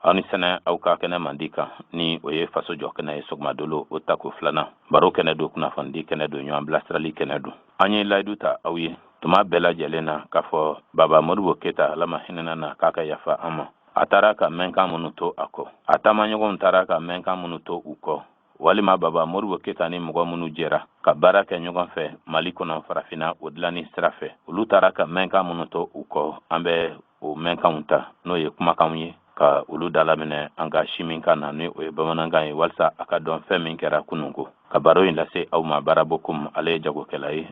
Aw ni sɛnɛ aw ka kɛnɛ mandi kan, ni o ye faso jɔ kɛnɛ ye. Sɔgɔmadolo o tako filanan, baro kɛnɛ don, kunnafonidi kɛnɛ don, ɲɔgɔn bilasirali kɛnɛ don. An ye layidu ta aw ye tuma bɛɛ lajɛlen na k'a fɔ Baba Modibo Keyita, Ala ma hinɛna na k'a ka yafa an ma, a taara ka mɛnkan minnu to a kɔ, a taamaɲɔgɔnw taara ka mɛnkan minnu to u kɔ, walima Baba Modibo Keyita ni mɔgɔ minnu jɛra ka baara kɛ ɲɔgɔn fɛ Mali kɔnɔ, farafinna o dilanni sira fɛ, olu taara ka mɛnkan minnu to u kɔ, an bɛ o mɛnkanw ta, n'o ye kumakanw ye, ka olu dalaminɛ an ka siminkan na, ni o ye bamanankan ye, walisa a ka dɔn fɛn min kɛra kununko. Ka baro in lase aw ma, Baara Bokum, ale ye jagokɛla ye,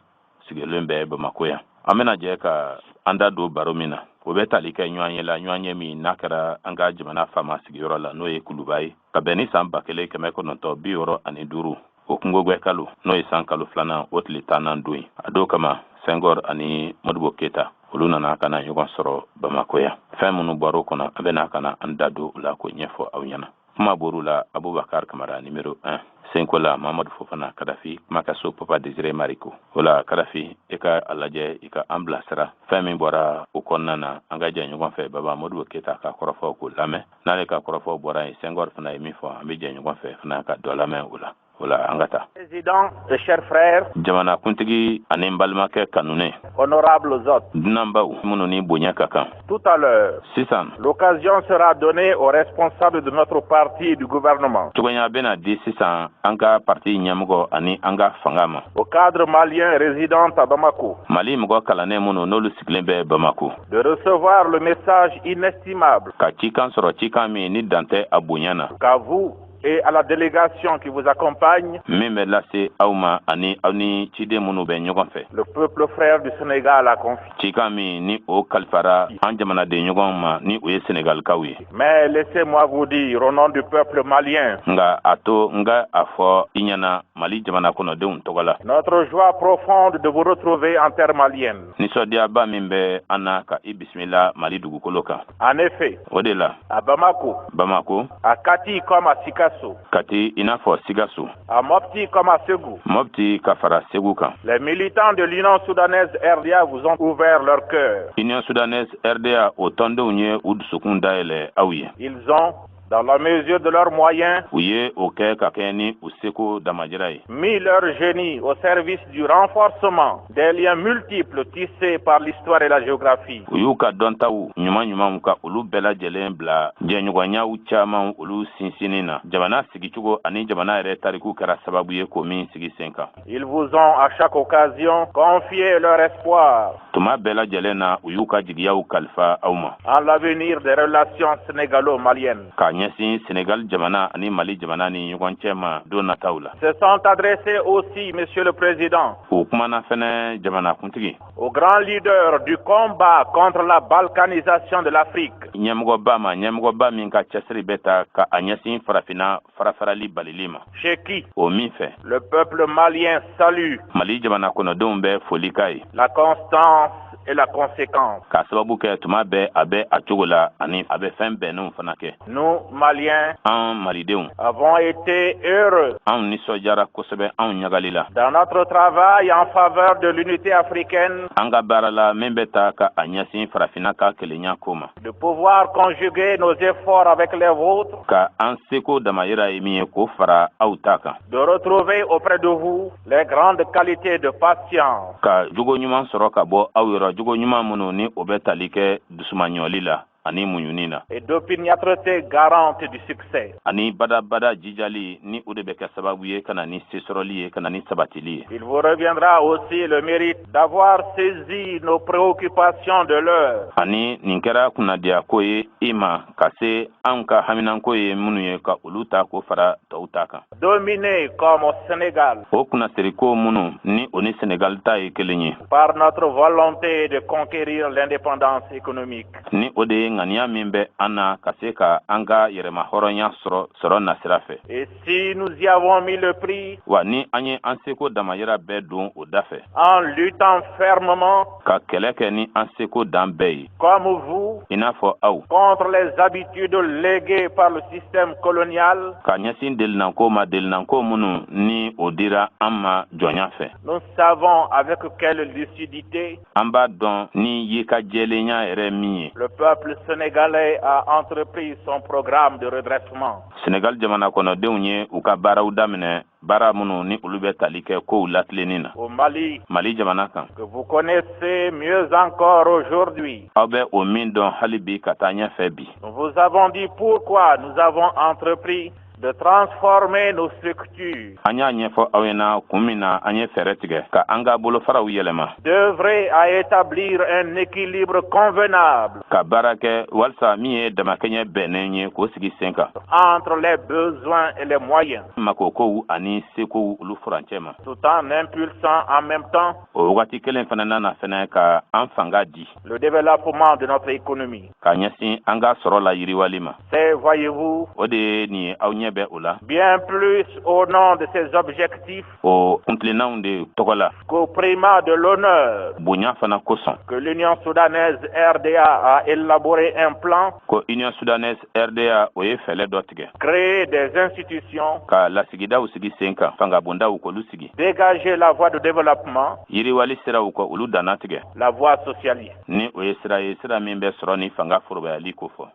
sigilen bɛ Bamako yan. An bɛna jɛ ka an da don baro min na, o bɛ tali kɛ ɲɔgɔn ye la, ɲɔgɔn ye min n'a kɛra an ka jamana faama sigiyɔrɔ la, n'o ye Kuluba ye, ka bɛn ni san 1965, o kungogwɛ kalo, n'o ye san kalo filanan o tile 10nan don ye. A don kama, Sɛngɔr ani Modibo Keyita, olu nana ka na ɲɔgɔn sɔrɔ Bamako yan. Fɛn minnu bɔr'o kɔnɔ, an bɛna ka na an da don o la k'o ɲɛfɔ aw ɲɛna. Kuma bɔr'u la, Abubakar Kamara numéro 1, senko la Mamadu Fofana Kadafi, kumakaso Papa Désiré Mariko. O la Kadafi, i ka a lajɛ, i ka an bilasira fɛn min bɔra o kɔnɔna na. An ka jɛ ɲɔgɔn fɛ Baba Modibo Keyita ka kɔrɔfɔw k'o lamɛn. N'ale ka kɔrɔfɔw bɔra yen, Sɛngɔr fana ye min fɔ, an bɛ jɛ ɲɔgɔn fɛ fana ka dɔ lamɛn o la. O la an ka taa. Président, chers frères, jamanakuntigi ani n balimakɛ kanunen, honorables hôtes, dunanbaw minnu ni bonya ka kan, tout à l'heure, sisan, l'occasion sera donnée aux responsables de notre parti et du gouvernement, cogoya bɛna di sisan an ka parti ɲɛmɔgɔ ani an ka fanga ma, aux cadres maliens résidant à Bamako, Mali mɔgɔ kalannen minnu n'olu sigilen bɛ Bamako, de recevoir le message inestimable ka cikan sɔrɔ, cikan min ni dan tɛ a bonya na, qu'à vous et à la délégation qui vous accompagne, min bɛ lase aw ma ani aw ni ciden minnu bɛ ɲɔgɔn fɛ, le peuple frère du Sénégal a confié. Cikan min ni o kalifara an jamanaden ɲɔgɔn ma, ni o ye Senegalikaw ye. Mais laissez-moi vous dire, au nom du peuple malien, Nka a to n ka a fɔ i ɲɛna Mali jamana kɔnɔdenw tɔgɔ la, notre joie profonde de vous retrouver en terre malienne. nisɔndiyaba min bɛ an na ka i bisimila Mali dugukolo kan. En effet, O de la, à Bamako, Bamako, à Kati comme à Sikasso, Kati i n'a fɔ Sikaso, à Mopti comme à Ségou, Mopti ka fara Segu kan, les militants de l'Union soudanaise RDA vous ont ouvert leur cœur. Union soudanaise RDA o tɔndenw ye u dusukun dayɛlɛ aw ye. Ils ont, dans la mesure de leurs moyens, U ye o kɛ ka kɛ ni u seko damajira ye, mis leur génie au service du renforcement des liens multiples tissés par l'histoire et la géographie. U y'u ka dɔntaw ɲuman ɲumanw ka olu bɛɛ lajɛlen bila jɛɲɔgɔnyaw caman olu sinsinni na, jamana sigicogo ani jamana yɛrɛ tariku kɛra sababu ye k'o min sigi sen kan. Ils vous ont à chaque occasion confié leur espoir Tuma bɛɛ lajɛlen na, u y'u ka jigiyaw kalifa aw ma en l'avenir des relations sénégalo-maliennes. ka ɲɛsin Senegal jamana ani Mali jamana ni ɲɔgɔn cɛ ma don nataw la. Se sont adressés aussi, Monsieur le Président, U kumana fɛnɛ, jamanakuntigi, aux grands leaders du combat contre la balkanisation de l'Afrique, ɲɛmɔgɔba ma, ɲɛmɔgɔba min ka cɛsiri bɛ ta ka a ɲɛsin farafinna farafarali balili ma, chez qui o min fɛ le peuple malien salue Mali jamana kɔnɔdenw bɛ foli k'a ye la constance et la conséquence. k'a sababu kɛ tuma bɛɛ a bɛ a cogo la ani a bɛ fɛn bɛnnenw fana kɛ. Nous, Maliens, An Malidenw, avons été heureux anw nisɔndiyara kosɛbɛ, anw ɲagali la dans notre travail en faveur de l'unité africaine an ka baara la min bɛ ta ka a ɲɛsin farafinna ka kelenya ko ma, de pouvoir conjuguer nos efforts avec les vôtres, ka an seko damayira ye min ye k'o fara aw ta kan, de retrouver auprès de vous les grandes qualités de patience, ka jogo ɲuman sɔrɔ ka bɔ aw yɔrɔ, jogo ɲuman minnu ni o bɛ tali kɛ dusumaɲɔli la ani muɲuni na et d'opiniâtreté garante du succès. ani badabada jijali, ni o de bɛ kɛ sababu ye ka na ni sesɔrɔli ye, ka na ni sabatili ye. Il vous reviendra aussi le mérite d'avoir saisi nos préoccupations de l'heure Ani nin kɛra kunnadiyako ye i ma ka se anw ka haminanko ye minnu ye, ka olu ta k'o fara tɔw ta kan, dominées comme au Sénégal o kunnasiriko minnu ni o ni Senegal ta ye kelen ye par notre volonté de conquérir l'indépendance économique. ni o de ye ŋaniya min bɛ an na ka se ka an ka yɛrɛma hɔrɔnya sɔrɔ sɔrɔ nasira fɛ. Et si nous y avons mis le prix Wa ni an ye an seko damayira bɛɛ don o da fɛ, en luttant fermement ka kɛlɛ kɛ ni an seko dan bɛɛ ye, comme vous i n'a fɔ aw, contre les habitudes léguées par le système colonial, ka ɲɛsin delinanko ma, delinanko minnu ni o dira an ma jɔnya fɛ, nous savons avec quelle lucidité an b'a dɔn ni ye ka jɛlenya yɛrɛ min ye le peuple sénégalais a entrepris son programme de redressement. Senegal jamana kɔnɔdenw ye u ka baaraw daminɛ, baara minnu ni olu bɛ tali kɛ kow latilenni na. Au Mali, Mali jamana kan, que vous connaissez mieux encore aujourd'hui, aw bɛ o min dɔn hali bi ka taa ɲɛfɛ bi, nous vous avons dit pourquoi nous avons entrepris de transformer nos structures, an y'a ɲɛfɔ aw ɲɛna kun min na an ye fɛɛrɛ tigɛ ka an ka bolofaraw yɛlɛma, d'œuvrer à établir un équilibre convenable ka baara kɛ walisa min ye damakɛɲɛ bɛnnen ye k'o sigi sen kan entre les besoins et les moyens, makokow ani sekow olu furancɛ ma, tout en impulsant en même temps o wagati kelen fana na fɛnɛ ka an fanga di le développement de notre économie. ka ɲɛsin an ka sɔrɔ la yiriwali ma. C'est, voyez-vous, O de ye nin ye, aw ɲɛ bɛ o la, bien plus au nom de ces objectifs o kuntilennaw de tɔgɔ la qu'au primat de l'honneur bonya fana kosɔn que l'Union soudanaise RDA a élaboré un plan, ko Union soudanaise RDA o ye fɛlɛ dɔ tigɛ, créer des institutions, ka lasigidaw sigi sen kan, fangabondaw k'olu sigi, dégager la voie de développement, yiriwali siraw kɔ olu danna tigɛ, la voie socialiste. ni o ye sira ye, sira min bɛ sɔrɔ ni fanga forobayali kofɔ.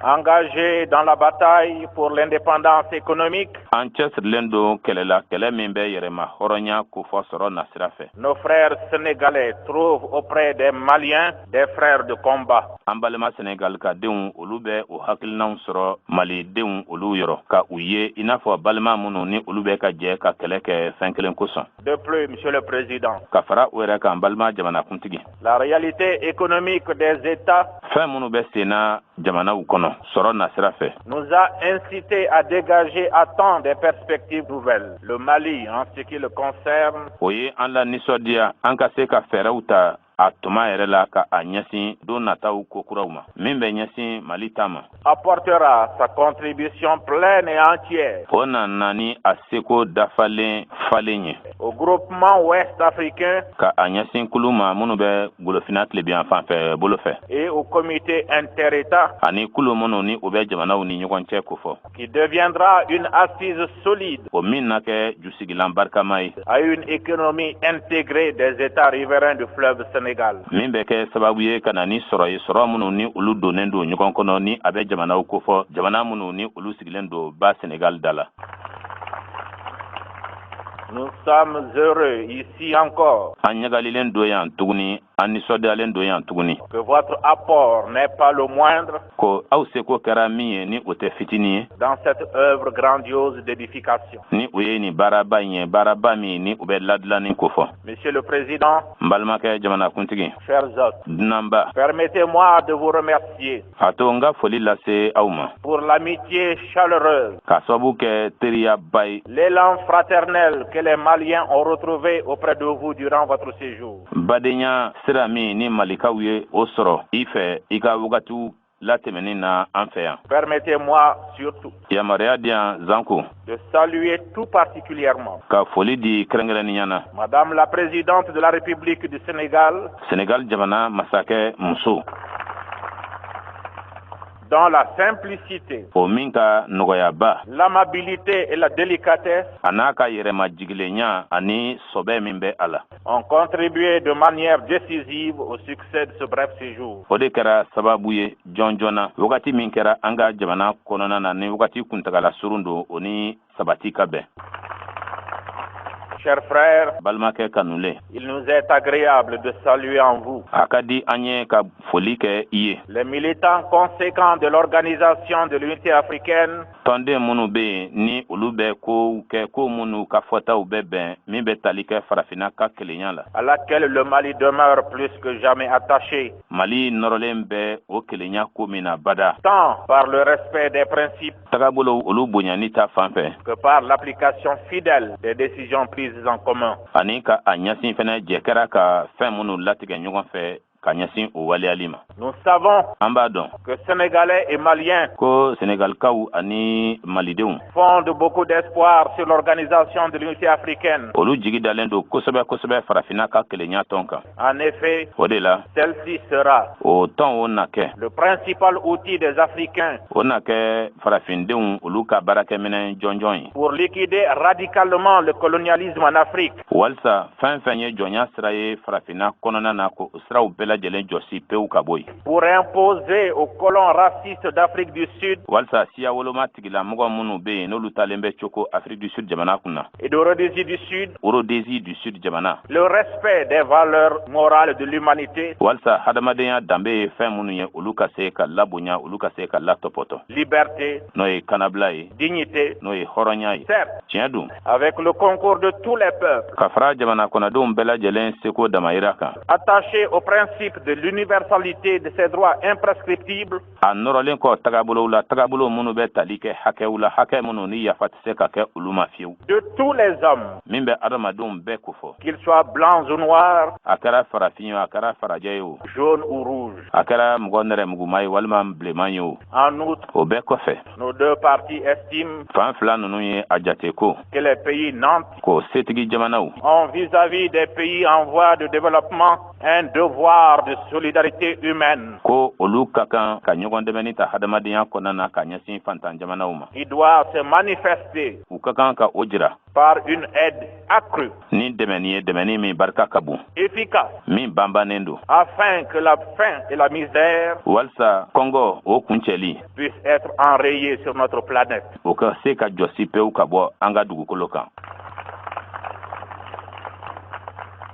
Engagés dans la bataille pour l'indépendance économique, An cɛsirilen don kɛlɛ la, kɛlɛ min bɛ yɛrɛma hɔrɔnya kofɔ sɔrɔ nasira fɛ, nos frères sénégalais trouvent auprès des Maliens des frères de combat. an balima Senegal ka denw, olu bɛ o hakilinaw sɔrɔ Malidenw olu yɔrɔ, ka u ye i n'a fɔ balima minnu ni olu bɛ ka jɛ ka kɛlɛ kɛ fɛn kelen kosɔn. De plus, Monsieur le Président, Ka fara o yɛrɛ kan, balima jamanakuntigi, la réalité économique des États fɛn minnu bɛ senna jamanaw kɔnɔ sɔrɔ nasira fɛ, nous a incité à dégager à temps des perspectives nouvelles. Le Mali, en ce qui le concerne, o ye an la nisɔndiya an ka se ka fɛɛrɛw ta a tuma yɛrɛ la ka a ɲɛsin don nataw kokuraw ma. Min bɛ ɲɛsin Mali ta ma, apportera sa contribution pleine et entière o nana ni a seko dafalen falen ye au groupement ouest africain ka a ɲɛsin kulu ma minnu bɛ golofina tilebiyan fan fɛ bolo fɛ, et au comité interétat ani kulu minnu ni o bɛ jamanaw ni ɲɔgɔn cɛ kofɔ, qui deviendra une assise solide o min na kɛ jusigilan barikama ye à une économie intégrée des États riverains du fleuve Sénégal. min bɛ kɛ sababu ye ka na ni sɔrɔ ye, sɔrɔ minnu ni olu donnen don ɲɔgɔn kɔnɔ, ni a bɛ jamanaw kofɔ, jamana minnu ni olu sigilen don ba Senegal da la. Nous sommes heureux ici encore An ɲagalilen don yan tuguni, an nisɔndiyalen don yan tuguni que votre apport n'est pas le moindre ko aw seko kɛra min ye, ni o tɛ fitinin ye dans cette œuvre grandiose d'édification. ni o ye nin baaraba in ye, baaraba min ni o bɛ ladilanni kofɔ. Monsieur le Président, N balimakɛ jamanakuntigi, chers hôtes, dunanba, permettez-moi de vous remercier a to n ka foli lase aw ma pour l'amitié chaleureuse, ka sababu kɛ teriyaba ye, l'élan fraternel que les Maliens ont retrouvé auprès de vous durant votre séjour. badenya sira min ni Malikaw ye o sɔrɔ i fɛ i ka wagatiw latɛmɛni na an fɛ yan. Permettez-moi surtout Yamaruya di yan zanko de saluer tout particulièrement ka foli di kɛrɛnkɛrɛnnenya na Madame la Présidente de la République du Sénégal, Senegal jamana masakɛ muso, dans la simplicité, o min ka nɔgɔyaba, l'amabilité et la délicatesse a n'a ka yɛrɛmajigilenya ani sɔbɛ min bɛ a la, ont contribué de manière décisive au succès de ce bref séjour. o de kɛra sababu ye jɔn joona wagati min kɛra an ka jamana kɔnɔna na, ni wagati kuntagala surun don, o ni sabati ka bɛn. Chers frères, Balimakɛ kanulen, il nous est agréable de saluer en vous a ka di an ye ka foli kɛ i ye les militants conséquents de l'Organisation de l'Unité africaine tɔnden minnu bɛ yen ni olu bɛ kow kɛ, ko minnu ka fɔtaw bɛ bɛn min bɛ tali kɛ farafinna ka kelenya la, à laquelle le Mali demeure plus que jamais attaché, Mali nɔrɔlen bɛ o kelenya ko min na bada, tant par le respect des principes tagabolo olu bonyani ta fan fɛ, que par l'application fidèle des décisions prises en commun. ani ka a ɲɛsin fɛnɛ jɛ kɛra ka fɛn minnu latigɛ ɲɔgɔn fɛ. Ka ɲɛsin o waleyali ma. Nous savons An b'a dɔn que Sénégalais et Maliens ko Senegalikaw ani Malidenw fondent beaucoup d'espoir sur l'organisation de l'unité africaine. olu jigi dalen don kosɛbɛ kosɛbɛ Farafinna ka kelenya tɔn kan. En effet, O de la, celle-ci sera o tɔn o na kɛ le principal outil des Africains o na kɛ farafindenw olu ka baarakɛminɛ jɔnjɔn ye pour liquider radicalement le colonialisme en Afrique walisa fɛn fɛn ye jɔnya sira ye Farafinna kɔnɔna na, ko o siraw bɛɛ lajɛlen jɔsi pewu ka bɔ yen, pour imposer aux colons racistes d'Afrique du Sud walisa siya woloma tigilamɔgɔ minnu bɛ yen, n'olu talen bɛ coko Afrique du Sud jamana kun na, et de Rhodésie du Sud Rhodésie du Sud jamana, le respect des valeurs morales de l'humanité, walisa hadamadenya danbe ye fɛn minnu ye, olu ka se ka labonya, olu ka se ka latɔpɔtɔ, liberté, n'o ye kanabila ye, dignité, n'o ye hɔrɔnya ye. Certes, Tiɲɛ don, avec le concours de tous les peuples ka fara jamana kɔnɔdenw bɛɛ lajɛlen seko damayira kan, attachés au principe de l'universalité de ces droits imprescriptibles, a nɔrɔlen kɔ tagabolow la, tagabolo minnu bɛ tali kɛ hakɛw la, hakɛ minnu ni yafa tɛ se ka kɛ olu ma fiyewu, de tous les hommes, min bɛ adamadenw bɛɛ kofɔ, qu'ils soient blancs ou noirs, a kɛra farafin ye o, a kɛra farajɛ ye o, jaunes ou rouges. a kɛra mɔgɔ nɛrɛmuguma ye walima bilenman ye o. En outre, O bɛɛ kɔfɛ, nos deux parties estiment fan fila ninnu ye a jate ko que les pays nantis k'o setigi jamanaw ont vis-à-vis des pays en voie de développement un devoir de solidarité humaine ko olu ka kan ka ɲɔgɔn dɛmɛni ta hadamadenya kɔnɔna na ka ɲɛsin fantan jamanaw ma, qui doit se manifester u ka kan ka o jira par une aide accrue, ni dɛmɛni ye, dɛmɛni min barika ka bon, efficace, min banbannen don, afin que la faim et la misère walisa kɔngɔ o kuncɛli puissent être enrayées sur notre planète. o ka se ka jɔsi pewu ka bɔ an ka dugukolo kan.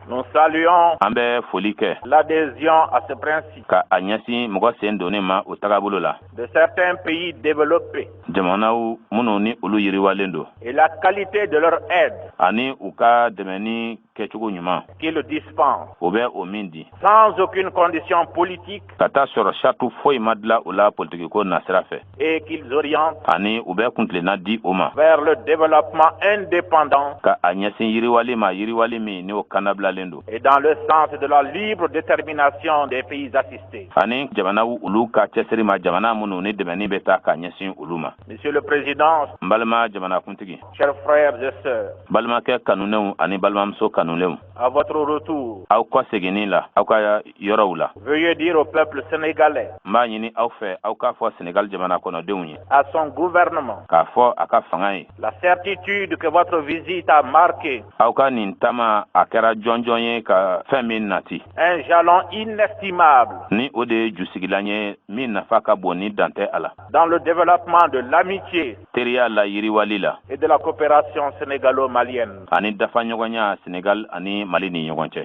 Nous saluons An bɛ foli kɛ l'adhésion à ce principe ka a ɲɛsin mɔgɔ sen donnen ma o tagabolo la de certains pays développés jamanaw minnu ni olu yiriwalen don et la qualité de leur aide ani u ka dɛmɛni kɛcogo ɲuman qu'ils dispensent o bɛ o min di, sans aucune condition politique ka taa sɔrɔ saratu foyi ma dilan o la politikiko nasira fɛ, et qu'ils orientent ani u bɛ kuntilenna di o ma vers le développement indépendant ka a ɲɛsin yiriwali ma, yiriwali min n'o kannabilalen don, et dans le sens de la libre détermination des pays assistés. ani jamanaw olu ka cɛsiri ma, jamana minnu ni dɛmɛni bɛ taa ka ɲɛsin olu ma. Monsieur le Président, N balima jamanakuntigi, chers frères et sœurs, balimakɛ kanunenw ani balimamuso kanunenw, à votre retour, aw kɔ seginni la aw ka yɔrɔw la, veuillez dire au peuple sénégalais, n b'a ɲini aw fɛ, aw k'a fɔ Senegal jamana kɔnɔdenw ye, à son gouvernement, k'a fɔ a ka fanga ye, la certitude que votre visite a marqué aw ka nin taama a kɛra jɔnjɔn ye ka fɛn min nati un jalon inestimable ni o de ye jusigilan ye min nafa ka bon ni dan tɛ a la dans le développement de l'amitié teriya la, yiriwali la et de la coopération sénégalo-malienne. ani dafaɲɔgɔnya Senegal ani Mali ni ɲɔgɔn cɛ.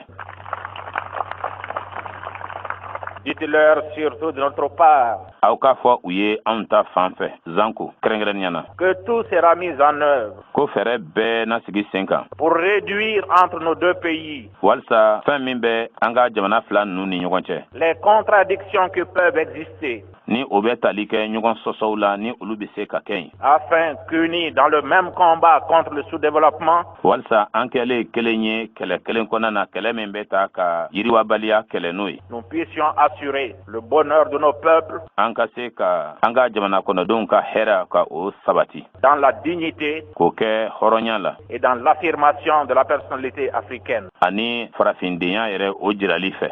Dites-leur surtout de notre part Aw k'a fɔ u ye anw ta fan fɛ zanko kɛrɛnkɛrɛnnenya na que tout sera mis en œuvre ko fɛɛrɛ bɛɛ na sigi sen kan pour réduire entre nos deux pays walisa fɛn min bɛ an ka jamana fila ninnu ni ɲɔgɔn cɛ les contradictions qui peuvent exister ni o bɛ tali kɛ ɲɔgɔn sɔsɔw la, ni olu bɛ se ka kɛ yen, afin qu'unis dans le même combat contre le sous-développement, walisa an kɛlen kelen ye kɛlɛ kelen kɔnɔna na, kɛlɛ min bɛ ta ka yiriwabaliya kɛlɛ n'o ye, nous puissions assurer le bonheur de nos peuples an ka se ka an ka jamana kɔnɔdenw ka hɛrɛ ka o sabati dans la dignité k'o kɛ hɔrɔnya la et dans l'affirmation de la personnalité africaine. ani farafindenya yɛrɛ o jirali fɛ.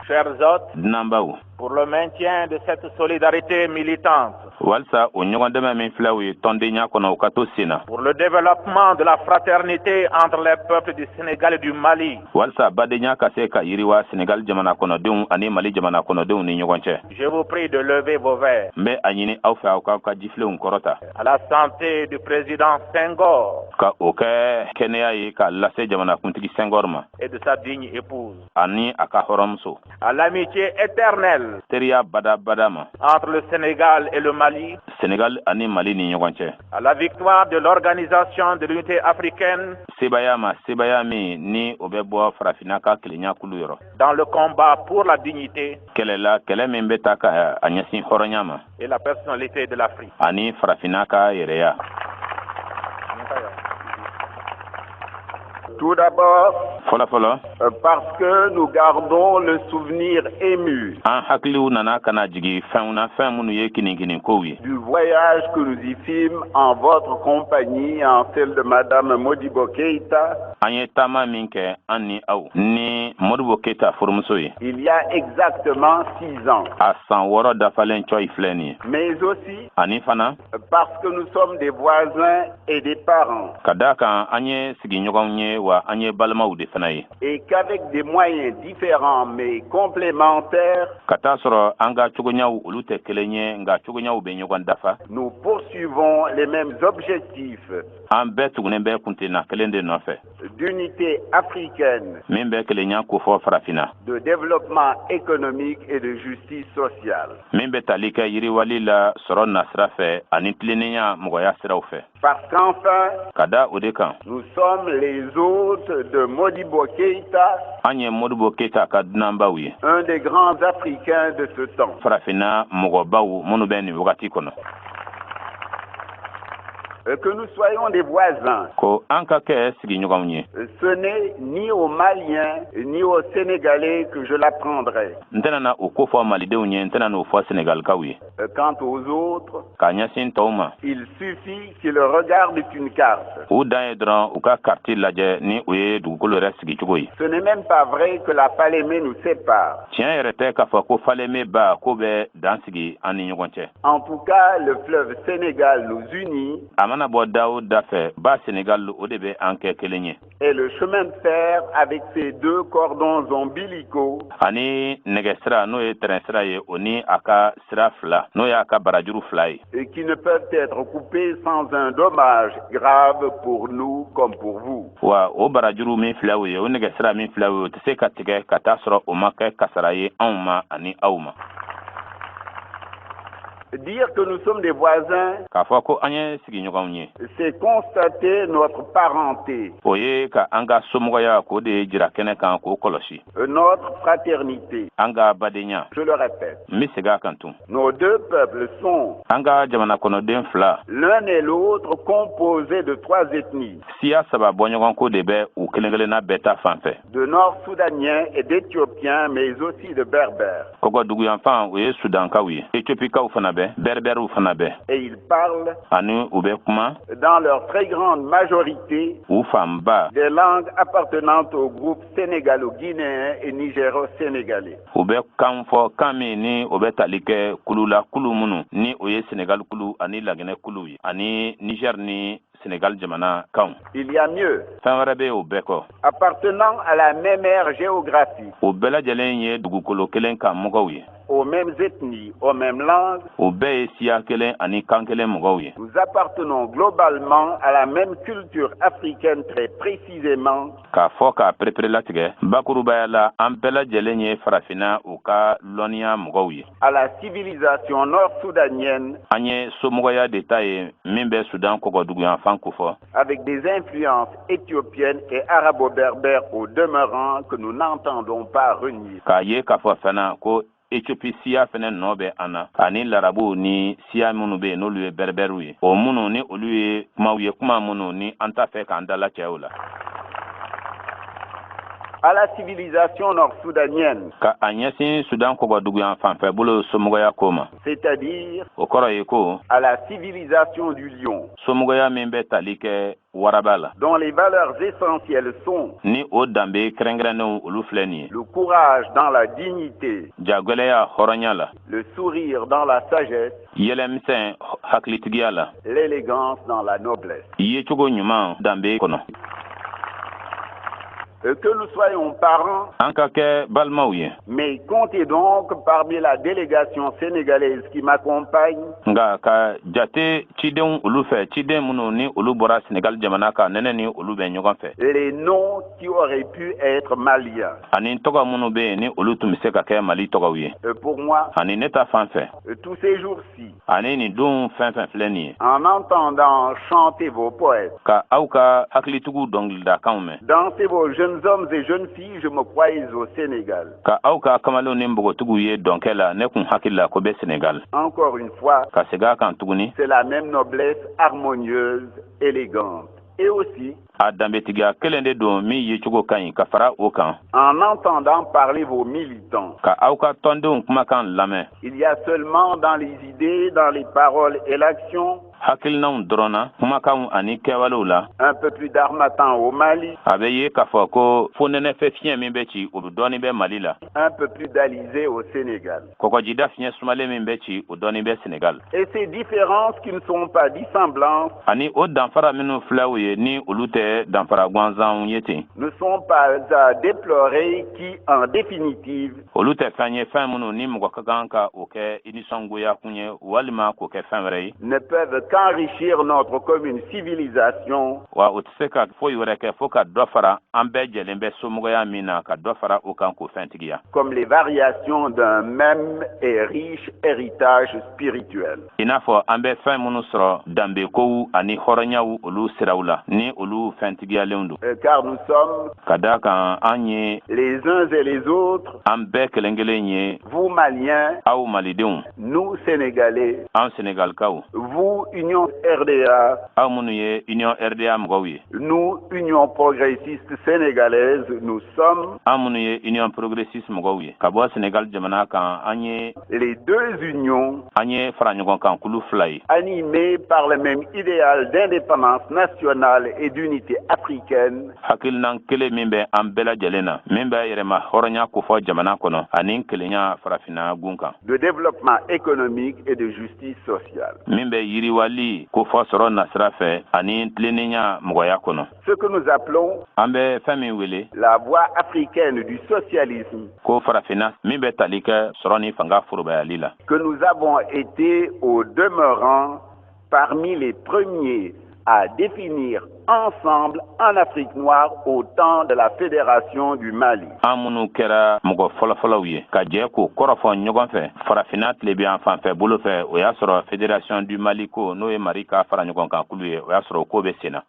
Chers hôtes, Dunanbaw, pour le maintien de cette solidarité militante, walisa o ɲɔgɔn dɛmɛ min filɛ o ye tɔndenya kɔnɔ, o ka to sen na, pour le développement de la fraternité entre les peuples du Sénégal et du Mali, walisa badenya ka se ka yiriwa Senegal jamana kɔnɔdenw ani Mali jamana kɔnɔdenw ni ɲɔgɔn cɛ, je vous prie de lever vos verres n bɛ a ɲini aw fɛ, aw k'aw ka jifilenw kɔrɔta à la santé du président Senghor ka o kɛ kɛnɛya ye ka lase jamanakuntigi Senghor ma et de sa digne épouse, ani a ka hɔrɔnmuso, à l'amitié éternelle teriya badabada ma entre le Sénégal et le Mali, Senegal ani Mali ni ɲɔgɔn cɛ, à la victoire de l'organisation de l'unité africaine sebaya ma, sebaya min ni o bɛ bɔ Farafinna ka kelenya kulu yɔrɔ dans le combat pour la dignité kɛlɛ la, kɛlɛ min bɛ ta ka a ɲɛsin hɔrɔnya ma et la personnalité de l'Afrique. ani Farafinna ka yɛrɛya. Tout d'abord, Fɔlɔ fɔlɔ, parce que nous gardons le souvenir ému an hakiliw nana ka na jigi fɛnw na, fɛn minnu ye kinikini kow ye, du voyage que nous y fîmes en votre compagnie, en celle de Madame Modibo Keïta, an ye taama min kɛ, an ni aw ni Modibo Keyita furumuso ye, il y a exactement 6 ans. a san 6 dafalen cɔyi filɛ nin ye. Mais aussi Ani fana, parce que nous sommes des voisins et des parents ka daa kan an ye sigiɲɔgɔnw ye, wa an ye balimaw de fana ye, et qu'avec des moyens différents mais complémentaires, ka taa sɔrɔ an ka cogoɲaw, olu tɛ kelen ye, nka cogoɲaw bɛ ɲɔgɔn dafa, nous poursuivons les mêmes objectifs an bɛɛ tugunen bɛ kuntenna kelen de nɔfɛ, d'unité africaine, min bɛ kelenya kofɔ Farafinna, de développement économique et de justice sociale. min bɛ tali kɛ yiriwali la sɔrɔ nasira fɛ ani tilennenya mɔgɔya siraw fɛ. Parce qu'enfin, Ka da o de kan, nous sommes les hôtes de Modibo Keïta, an ye Modibo Keyita ka dunanbaw ye, un des grands Africains de ce temps. Farafinna mɔgɔbaw minnu bɛ nin wagati kɔnɔ. Que nous soyons des voisins, Ko an ka kɛ sigiɲɔgɔnw ye, ce n'est ni aux Maliens ni aux Sénégalais que je l'apprendrai. n tɛna na o ko fɔ Malidenw ye, n tɛna n'o fɔ Senegalikaw ye. Quant aux autres, K'a ɲɛsin tɔw ma, il suffit qu'ils regardent une carte. u dan ye dɔrɔn u ka kariti lajɛ, ni o ye dugukolo yɛrɛ sigicogo ye. Ce n'est même pas vrai que la Falémé nous sépare. Tiɲɛ yɛrɛ tɛ k'a fɔ ko Falémé ba ko bɛ dan sigi an ni ɲɔgɔn cɛ. En tout cas, le fleuve Sénégal nous unit A mana bɔ da o da fɛ, ba Senegal, o de bɛ an kɛ kelen ye. et le chemin de fer avec ses deux cordons ombilicaux Ani nɛgɛsira, n'o ye tɛrɛn sira ye, o ni a ka sira fila, n'o y'a ka barajuru fila ye, et qui ne peuvent être coupés sans un dommage grave pour nous comme pour vous. Wa o barajuru min filɛ o ye, o nɛgɛsira min filɛ o ye, o tɛ se ka tigɛ ka taa sɔrɔ o ma kɛ kasara ye anw ma ani aw ma. Dire que nous sommes des voisins, K'a fɔ ko an ye sigiɲɔgɔnw ye, c'est constater notre parenté, o ye ka an ka somɔgɔya k'o de jira kɛnɛ kan, k'o kɔlɔsi, notre fraternité. an ka badenya. Je le répète, N bɛ segin a kan tun, nos deux peuples sont an ka jamana kɔnɔden fila, l'un et l'autre composés de trois ethnies, siya saba bɔɲɔgɔnko de bɛ u kelen kelenna bɛɛ ta fan fɛ, de Nord-Soudaniens et d'Éthiopiens, mais aussi de Berbères. Kɔgɔduguyanfan, o ye Sudankaw ye, Etiopikaw fana bɛ, Berbɛriw fana bɛ. Et ils parlent, Ani u bɛ kuma, dans leur très grande majorité, u fanba, des langues appartenant au groupe sénégalo-guinéen et nigéro-sénégalais. u bɛ kan fɔ, kan min ni o bɛ tali kɛ kulu la, kulu minnu ni o ye Senegal kulu ani Laginɛ kulu ye, ani Niger ni Senegal jamana kanw. Il y a mieux. Fɛn wɛrɛ bɛ o bɛɛ kɔ. Appartenant à la même aire géographique, O bɛɛ lajɛlen ye dugukolo kelen kan mɔgɔw ye, aux mêmes ethnies, aux mêmes langues, o bɛɛ ye siya kelen ani kan kelen mɔgɔw ye, nous appartenons globalement à la même culture africaine, très précisément k'a fɔ k'a pereperelatigɛ bakurubaya la, an bɛɛ lajɛlen ye Farafinna u ka lɔnniya mɔgɔw ye, à la civilisation nord-soudanienne an ye somɔgɔya de ta ye min bɛ Sudan kɔgɔduguyanfan kofɔ, avec des influences éthiopiennes et arabo-berbères au demeurant que nous n'entendons pas renier. K'a ye k'a fɔ fana ko Etiopi siya fɛnɛ nɔ bɛ an na, ani larabuw ni siya minnu bɛ yen n'olu ye Berbɛriw ye, o minnu ni olu ye kumaw ye, kuma minnu ni an t'a fɛ k'an dala cɛw la. À la civilisation nord-soudanienne, Ka a ɲɛsin Sudan kɔgɔduguyan fanfɛ bolo somɔgɔya ko ma, c'est-à-dire o kɔrɔ ye ko à la civilisation du lion, somɔgɔya min bɛ tali kɛ waraba la, dont les valeurs essentielles sont ni o danbe kɛrɛnkɛrɛnnenw, olu filɛ nin ye: le courage dans la dignité, jagɛlɛya hɔrɔnya la, le sourire dans la sagesse, yɛlɛmisɛn hakilitigiya la, l'élégance dans la noblesse. Yecogo ɲuman danbe kɔnɔ. Que nous soyons parents, An ka kɛ balimaw ye, mais comptez donc parmi la délégation sénégalaise qui m'accompagne nka ka jate cidenw olu fɛ, ciden minnu ni olu bɔra Senegal jamana kan, nɛnɛ ni olu bɛ ɲɔgɔn fɛ, les noms qui auraient pu être maliens. ani tɔgɔ minnu bɛ yen ni olu tun bɛ se ka kɛ Mali tɔgɔw ye. Pour moi, Ani ne ta fan fɛ, tous ces jours-ci, ani nin don fɛn fɛn filɛ nin ye, en entendant chanter vos poètes, ka aw ka hakilitigiw dɔnkilidakanw mɛn, danser vos jeunes hommes et jeunes filles, je me croyais au Sénégal. ka aw ka kamalenw ni npogotigiw ye dɔnkɛ la, ne kun hakili la ko bɛ Senegal. Encore une fois, Ka segin a kan tuguni, c'est la même noblesse harmonieuse, élégante. Et aussi, A danbetigiya kelen de don min yecogo ka ɲi ka fara o kan. En entendant parler vos militants, ka aw ka tɔndenw kumakan lamɛn, il y a seulement dans les idées, dans les paroles et l'action, hakilinaw dɔrɔn na, kumakanw ani kɛwalew la, un peu plus d'harmattan au Mali, a bɛ ye k'a fɔ ko fonɛnɛfɛ fiɲɛ min bɛ ci, o bɛ dɔɔnin bɛ Mali la, un peu plus d'alizé au Sénégal. Kɔgɔjida fiɲɛ sumalen min bɛ ci, o dɔɔnin bɛ Sénégal. Et ces différences qui ne sont pas dissemblances Ani o danfara minnu filɛ o ye, ni olu tɛ danfara gansanw ye ten, ne sont pas à déplorer qui, en définitive, olu tɛ fɛn ye, fɛn minnu ni mɔgɔ ka kan ka o kɛ i nisɔngoya kun ye walima k'o kɛ fɛn wɛrɛ ye, ne peuvent qu'enrichir notre commune civilisation wa o tɛ se ka foyi wɛrɛ kɛ fo ka dɔ fara an bɛɛ jɛlen bɛ somɔgɔya min na, ka dɔ fara o kan k'o fɛntigiya, comme les variations d'un même et riche héritage spirituel. I n'a fɔ an bɛ fɛn minnu sɔrɔ danbekow ani hɔrɔnyaw olu siraw la, ni olu fɛntigiyalenw don. Car nous sommes Ka da kan an ye les uns et les autres, an bɛɛ kelen kelen ye, vous Maliens, aw Malidenw, nous Sénégalais, an Sénégalikaw, vous Union RDA, aw minnu ye Union RDA mɔgɔw ye, nous Union progressiste sénégalaise, nous sommes an minnu ye Union progressiste mɔgɔw ye ka bɔ Sénégal jamana kan, an ye les deux unions an ye fara ɲɔgɔn kan kulu fila ye animées par le même idéal d'indépendance nationale et d'unité africaine, hakilinan kelen min bɛ an bɛɛ lajɛlen na, min bɛ yɛrɛma hɔrɔnya kofɔ jamana kɔnɔ ani kelenya farafinna gun kan, de développement économique et de justice sociale. min bɛ yiriwali kofɔ sɔrɔ nasira fɛ ani tilennenya mɔgɔya kɔnɔ. Ce que nous appelons An bɛ fɛn min wele la voie africaine du socialisme, ko farafinna min bɛ tali kɛ sɔrɔ ni fanga forobayali la, que nous avons été au demeurant parmi les premiers à définir ensemble en Afrique noire au temps de la Fédération du Mali. An minnu kɛra mɔgɔ fɔlɔfɔlɔw ye ka jɛ k'o kɔrɔfɔ ɲɔgɔn fɛ farafinna tilebiyan fanfɛ bolo fɛ, o y'a sɔrɔ Fédération du Mali ko, n'o ye Mali ka fara ɲɔgɔn kan kulu ye, o y'a sɔrɔ o ko bɛ sen na.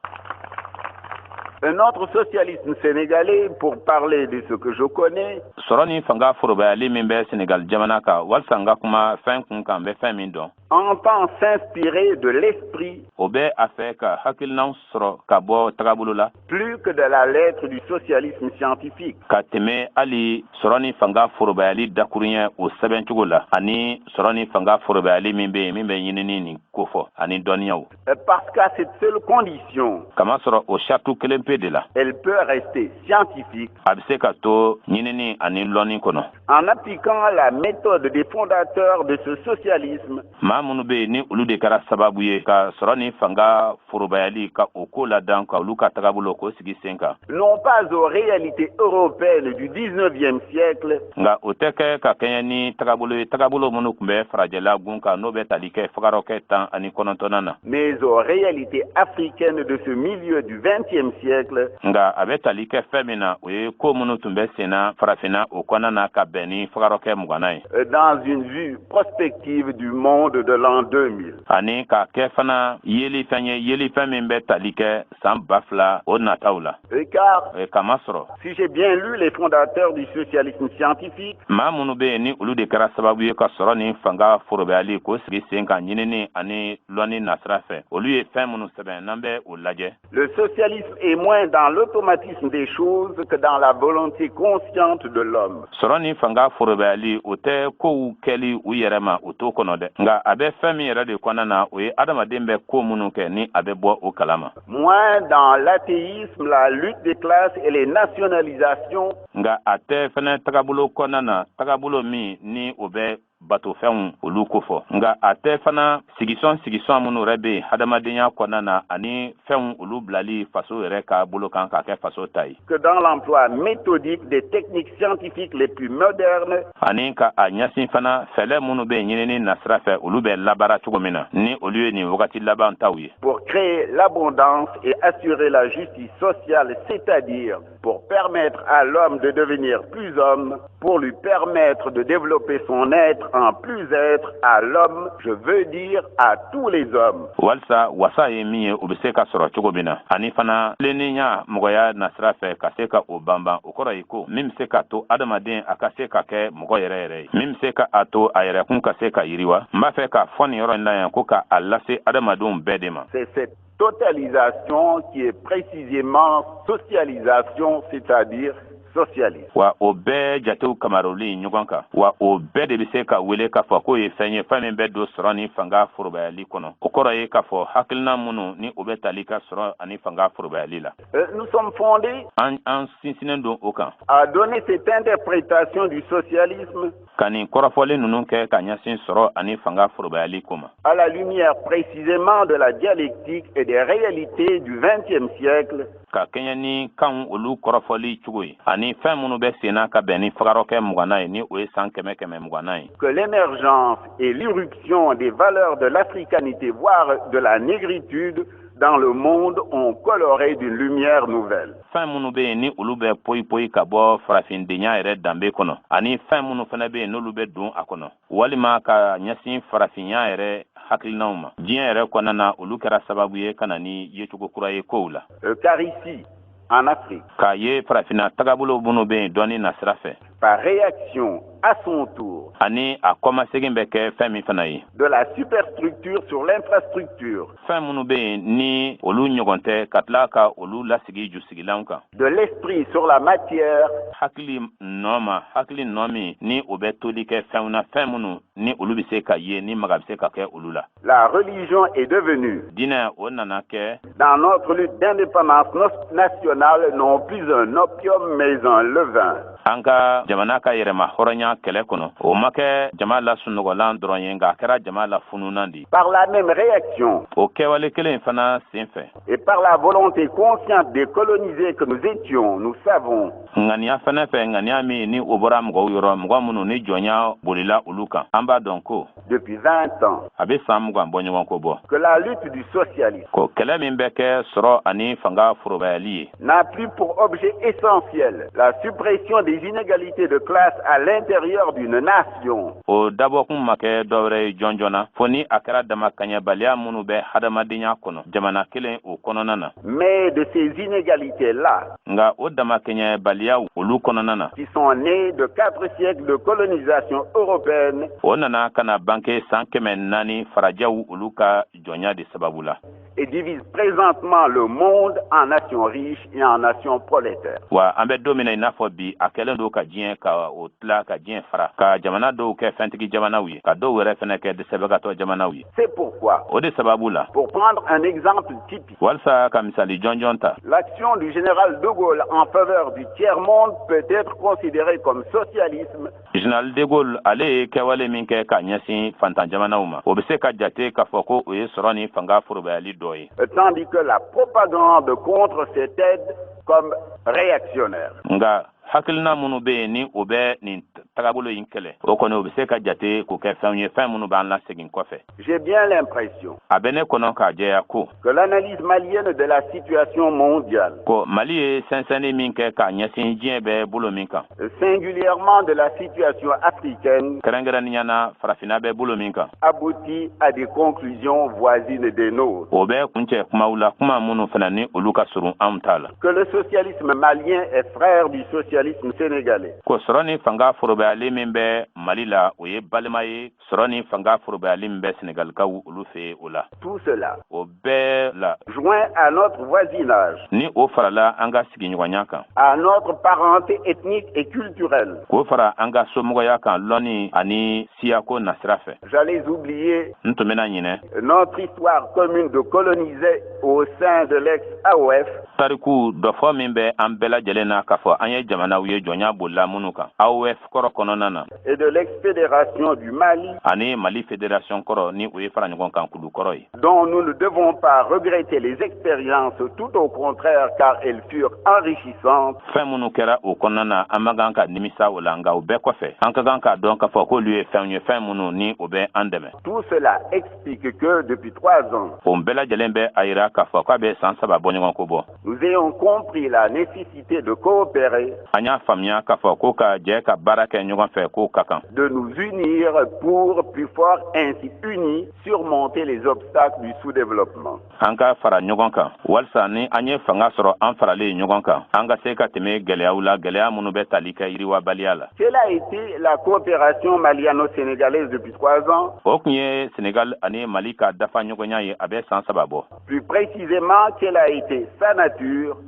Un autre socialisme sénégalais, pour parler de ce que je connais, Sɔrɔ ni fanga forobayali min bɛ Senegal jamana kan, walisa n ka kuma fɛn kun kan, n bɛ fɛn min dɔn, entend s'inspirer de l'esprit o bɛ a fɛ ka hakilinaw sɔrɔ ka bɔ tagabolo la plus que de la lettre du socialisme scientifique. ka tɛmɛ hali sɔrɔ ni fanga forobayali dakuruɲɛ o sɛbɛncogo la, ani sɔrɔ ni fanga forobayali min bɛ yen, min bɛ ɲinini nin kofɔ ani dɔnniyaw. Parce qu'à cette seule condition, Kamasɔrɔ o saratu kelen pe de la, elle peut rester scientifique a bɛ se ka to ɲinini ani lɔnni kɔnɔ. en appliquant la méthode des fondateurs de ce socialisme, Maa minnu bɛ yen, ni olu de kɛra sababu ye ka sɔrɔ ni fanga forobayali ka o ko ladan, ka olu ka tagabolo k'o sigi sen kan, non pas aux réalités européennes du XIXe siècle, nka o tɛ kɛ ka kɛɲɛ ni tagabolo ye, tagabolo minnu tun bɛ farajɛla gun kan, n'o bɛ tali kɛ fagarɔkɛ 19nan na, mais aux réalités africaines de ce milieu du XXe siècle, nka a bɛ tali kɛ fɛn min na, o ye ko minnu tun bɛ sen na farafinna o kɔnɔna na ka bɛn ni fagarɔkɛ 20nan ye, dans une vue prospective du monde de l'an 2000. ani k'a kɛ fana yeli fɛn ye, yeli fɛn min bɛ tali kɛ san 2000 o nataw la. Et car, Kamasɔrɔ, si j'ai bien lu les fondateurs du socialisme scientifique, maa minnu bɛ yen, ni olu de kɛra sababu ye ka sɔrɔ ni fanga forobayali k'o sigi sen kan ɲinini ani lɔnni nasira fɛ, olu ye fɛn minnu sɛbɛn, n'an bɛ o lajɛ, le socialisme est moins dans l'automatisme des choses que dans la volonté consciente de l'homme. sɔrɔ ni fanga forobayali, o tɛ kow kɛli u yɛrɛ ma, o t'o kɔnɔ dɛ, nka a bɛ fɛn min yɛrɛ de kɔnɔna na, o ye adamaden bɛ ko minnu kɛ, ni a bɛ bɔ o kalama. Moins dans l'athéisme, la lutte des classes et les nationalisations Nka a tɛ fɛnɛ tagabolo kɔnɔna na, tagabolo min ni o bɛ batofɛnw olu kofɔ, nka a tɛ fana sigisɔn sigisɔn minnu yɛrɛ bɛ yen hadamadenya kɔnɔna na, ani fɛnw olu bilali faso yɛrɛ ka bolo kan k'a kɛ faso ta ye, que dans l'emploi méthodique des techniques scientifiques les plus modernes ani ka a ɲɛsin fana fɛlɛ minnu bɛ ɲinini nasira fɛ, olu bɛ labaara cogo min na, ni olu ye nin wagati laban taw ye, pour créer l'abondance et assurer la justice sociale, c'est-à-dire pour permettre à l'homme de devenir plus homme, pour lui permettre de développer son être en plus être à l'homme, je veux dire à tous les hommes. Walisa wasa ye min ye, o bɛ se ka sɔrɔ cogo min na, ani fana tilennenya mɔgɔya nasira fɛ, ka se ka o banban. O kɔrɔ ye ko min bɛ se ka to adamaden a ka se ka kɛ mɔgɔ yɛrɛ yɛrɛ ye, min bɛ se ka a to a yɛrɛkun ka se ka yiriwa. N b'a fɛ k'a fɔ nin yɔrɔ in na yan ko ka a lase adamadenw bɛɛ de ma. C'est cette Totalisation qui est précisément socialisation, c'est-à-dire socialisme. Wa o bɛɛ jatew kamaroli ɲɔgɔn kan, wa o bɛɛ de bɛ se ka wele k'a fɔ k'o ye fɛn ye, fɛn min bɛ don sɔrɔ ni fanga forobayali kɔnɔ. O kɔrɔ ye k'a fɔ hakilina minnu ni o bɛ tali ka sɔrɔ ani fanga forobayali la. Nous sommes fondés An sinsinnen don o kan à donner cette interprétation du socialisme ka nin kɔrɔfɔli ninnu kɛ ka ɲɛsin sɔrɔ ani fanga forobayali ko ma à la lumière précisément de la dialectique et des réalités du XXe siècle, ka kɛɲɛ ni kanw olu kɔrɔfɔli cogo ye ani fɛn minnu bɛ senna ka bɛn ni fagarɔkɛ 20nan ye, ni o ye san 100 120nan ye, que l'émergence et l'irruption des valeurs de l'africanité, voire de la négritude, dans le monde ont coloré d'une lumière nouvelle. Fɛn minnu bɛ yen ni olu bɛ poyi poyi ka bɔ farafindenya yɛrɛ danbe kɔnɔ, ani fɛn minnu fana bɛ yen n'olu bɛ don a kɔnɔ walima ka ɲɛsin farafinya yɛrɛ hakilinaw ma diɲɛ yɛrɛ kɔnɔna na, olu kɛra sababu ye ka na ni yecogo kura ye kow la. Car ici, en Afrique, K'a ye farafinna tagabolo minnu bɛ yen dɔɔni nasira fɛ, par réaction à son tour ani a kɔmasegin bɛ kɛ fɛn min fana ye, de la superstructure sur l'infrastructure, fɛn minnu bɛ yen ni olu ɲɔgɔn tɛ, ka tila ka olu lasigi jusigilanw kan, de l'esprit sur la matière, hakili nɔ ma, hakili nɔ min ni o bɛ toli kɛ fɛnw na, fɛn minnu ni olu bɛ se ka ye, ni maga bɛ se ka kɛ olu la, la religion est devenue, diinɛ o nana kɛ, dans notre lutte d'indépendance nationale, non plus un opium mais un levain. An ka jamana ka yɛrɛma hɔrɔnya kɛlɛ kɔnɔ, o ma kɛ jama la sunɔgɔlan dɔrɔn ye, nka a kɛra jama la fununan de ye. Par la même réaction O kɛwale kelen in fana sen fɛ, et par la volonté consciente des colonisés que nous étions, nous savons ŋaniya fɛnɛ fɛ, ŋaniya min ni o bɔra mɔgɔw yɔrɔ, mɔgɔ minnu ni jɔnya bolila olu kan, an b'a dɔn ko depuis 20 ans a bɛ san 20 bɔ ɲɔgɔn ko bɔ que la lutte du socialisme ko kɛlɛ min bɛ kɛ sɔrɔ ani fanga forobayali ye n'a plus pour objet essentiel la suppression des inégalités de classe à l'intérieur d'une nation, O dabɔkun ma kɛ dɔwɛrɛ ye jɔnjɔn na, fo ni a kɛra damakaɲɛbaliya minnu bɛ hadamadenya kɔnɔ jamana kelen o kɔnɔna na, mais de ces inégalités-là nka o damakɛɲɛbaliyaw olu kɔnɔna na qui sont nées de 4 siècles de colonisation européenne o nana ka na banke san 400 farajɛw olu ka jɔnya de sababu la et divisent présentement le monde en nations riches et en nations prolétaires. Wa an bɛ don min na i n'a fɔ bi, a kɛlen don ka diɲɛ ka o tila, ka diɲɛ fara, ka jamana dɔw kɛ fɛntigi jamanaw ye, ka dɔw yɛrɛ fɛnɛ kɛ dɛsɛbagatɔ jamanaw ye. C'est pourquoi, O de sababu la, pour prendre un exemple typique, walisa ka misali jɔnjɔn ta, l'action du général de Gaulle en faveur du tiers-monde peut être considérée comme socialisme, Général de Gaulle ale ye kɛwale min kɛ ka ɲɛsin fantan jamanaw ma, o bɛ se ka jate k'a fɔ ko o ye sɔrɔ ni fanga forobayali dɔ ye, tandis que la propagande contre cette aide comme réactionnaire. Nka hakilina minnu bɛ yen ni o bɛ nin tagabolo in kɛlɛ, o kɔni o bɛ se ka jate k'o kɛ fɛnw ye, fɛn minnu b'an lasegin kɔfɛ. J'ai bien l'impression A bɛ ne kɔnɔ k'a jɛya ko que l'analyse malienne de la situation mondiale, ko Mali ye sɛnsɛnni min kɛ k'a ɲɛsin diɲɛ bɛ bolo min kan, singulièrement de la situation africaine, kɛrɛnkɛrɛnnenya na farafinna bɛ bolo min kan, aboutit à des conclusions voisines des nôtres. o bɛ kuncɛ kumaw la, kuma minnu fana ni olu ka surun anw ta la. Que le socialisme malien est frère du socialisme sénégalais. Ko sɔrɔ ni fanga forobayali min bɛ Mali la, o ye balima ye sɔrɔ ni fanga forobayali min bɛ Senegalikaw olu fɛ yen o la. Tout cela, O bɛɛ la, joint à notre voisinage, ni o farala an ka sigiɲɔgɔnya kan, à notre parenté ethnique et culturelle, k'o fara an ka somɔgɔya kan lɔnni ani siyako nasira fɛ, j'allais oublier n tun bɛna ɲinɛ notre histoire commune de colonisés au sein de l'ex-AOF, tariku dɔfɔ min bɛ an bɛɛ lajɛlen na k'a fɔ an ye jamanaw ye jɔnya bolila minnu kan AOF kɔrɔ kɔnɔna na, et de l'ex-fédération du Mali, ani Mali fédération kɔrɔ, ni o ye fara ɲɔgɔn kan kulu kɔrɔ ye, dont nous ne devons pas regretter les expériences, tout au contraire, car elles furent enrichissantes, Fɛn minnu kɛra o kɔnɔna na, an man kan ka nimisa o la, nka o bɛɛ kɔfɛ an ka kan k'a dɔn k'a fɔ k'olu ye fɛnw ye, fɛn minnu ni o bɛ an dɛmɛ. Tout cela explique que depuis 3 ans, O bɛɛ lajɛlen bɛ a yira k'a fɔ k'a bɛ san 3 bɔ ɲɔgɔn ko bɔ, Nous ayons compris la nécessité de coopérer. An y'a faamuya k'a fɔ ko ka jɛ ka baara kɛ ɲɔgɔn fɛ, k'o ka kan. De nous unir pour, plus fort ainsi unis, surmonter les obstacles du sous-développement. An ka fara ɲɔgɔn kan walisa ni an ye fanga sɔrɔ, an faralen ɲɔgɔn kan, an ka se ka tɛmɛ gɛlɛyaw la, gɛlɛya minnu bɛ tali kɛ yiriwabaliya la. Quelle a été la coopération maliano-sénégalaise depuis 3 ans? O tun ye Senegal ani Mali ka dafa ɲɔgɔnya ye, a bɛ san 3 bɔ. Plus précisément, quelle a été sa nature?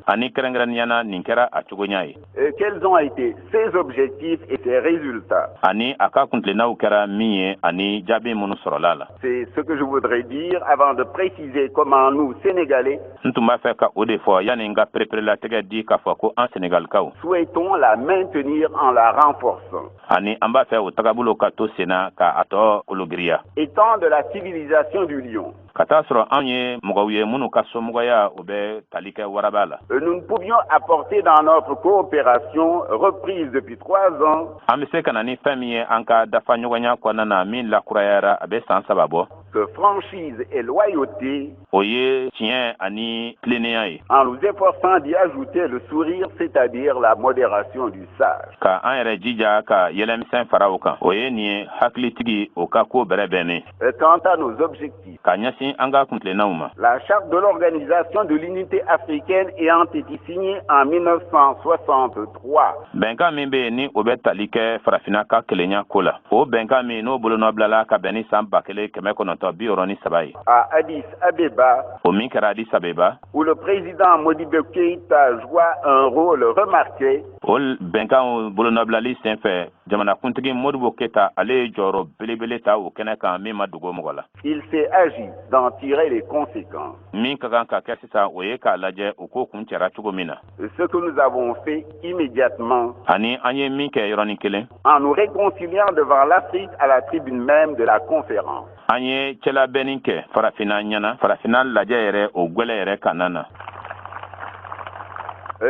Ani kɛrɛnkɛrɛnnenya na, nin kɛra a cogoɲa ye. Et quels ont été ses objectifs et ses résultats? Ani a ka kuntilennaw kɛra min ye, ani jaabi minnu sɔrɔla la. C'est ce que je voudrais dire avant de préciser comment nous, Sénégalais, N tun b'a fɛ ka o de fɔ yanni n ka pereperelatigɛ di k'a fɔ ko an Senegalikaw souhaitons la maintenir en la renforçant. ani an b'a fɛ o tagabolo ka to senna ka a tɔ kologiriya. Étant de la civilisation du lion, Ka taa sɔrɔ anw ye mɔgɔw ye minnu ka somɔgɔya, o bɛ tali kɛ waraba la, nous ne pouvions apporter dans notre coopération reprise depuis 3 ans an bɛ se ka na ni fɛn min ye an ka dafa ɲɔgɔnya kɔnɔna na, min lakurayara a bɛ san 3 bɔ, que franchise et loyauté, o ye tiɲɛ ani tilennenya ye, en nous efforçant d'y ajouter le sourire, c'est-à-dire la modération du sage. ka an yɛrɛ jija ka yɛlɛmisɛn fara o kan, o ye nin ye hakilitigi o ka ko bɛrɛ bɛnnen. Quant à nos objectifs, Ka ɲɛsin an ka kuntilennaw ma, la charte de l'Organisation de l'Unité africaine ayant été signée en 1963, bɛnkan min bɛ yen ni o bɛ tali kɛ Farafinna ka kelenya ko la, o bɛnkan min n'o bolonɔbilala ka bɛn ni san 1963 ye, à Addis Abeba, o min kɛra Addis Abeba, où le président Modibo Keïta joua un rôle remarqué, o bɛnkan bolonɔbilali senfɛ, jamanakuntigi Modibo Keyita, ale ye jɔyɔrɔ belebele ta o kɛnɛ kan min ma dogo mɔgɔ la. Il s'est agi d'en tirer les conséquences. Min ka kan ka kɛ sisan, o ye k'a lajɛ o ko kun cɛra cogo min na. Ce que nous avons fait immédiatement Ani an ye min kɛ yɔrɔnin kelen, en nous réconciliant devant l'Afrique à la tribune même de la conférence. an ye cɛlabɛnni kɛ Farafinna ɲɛna, Farafinna lajɛ yɛrɛ, o gwɛlɛ yɛrɛ kana na.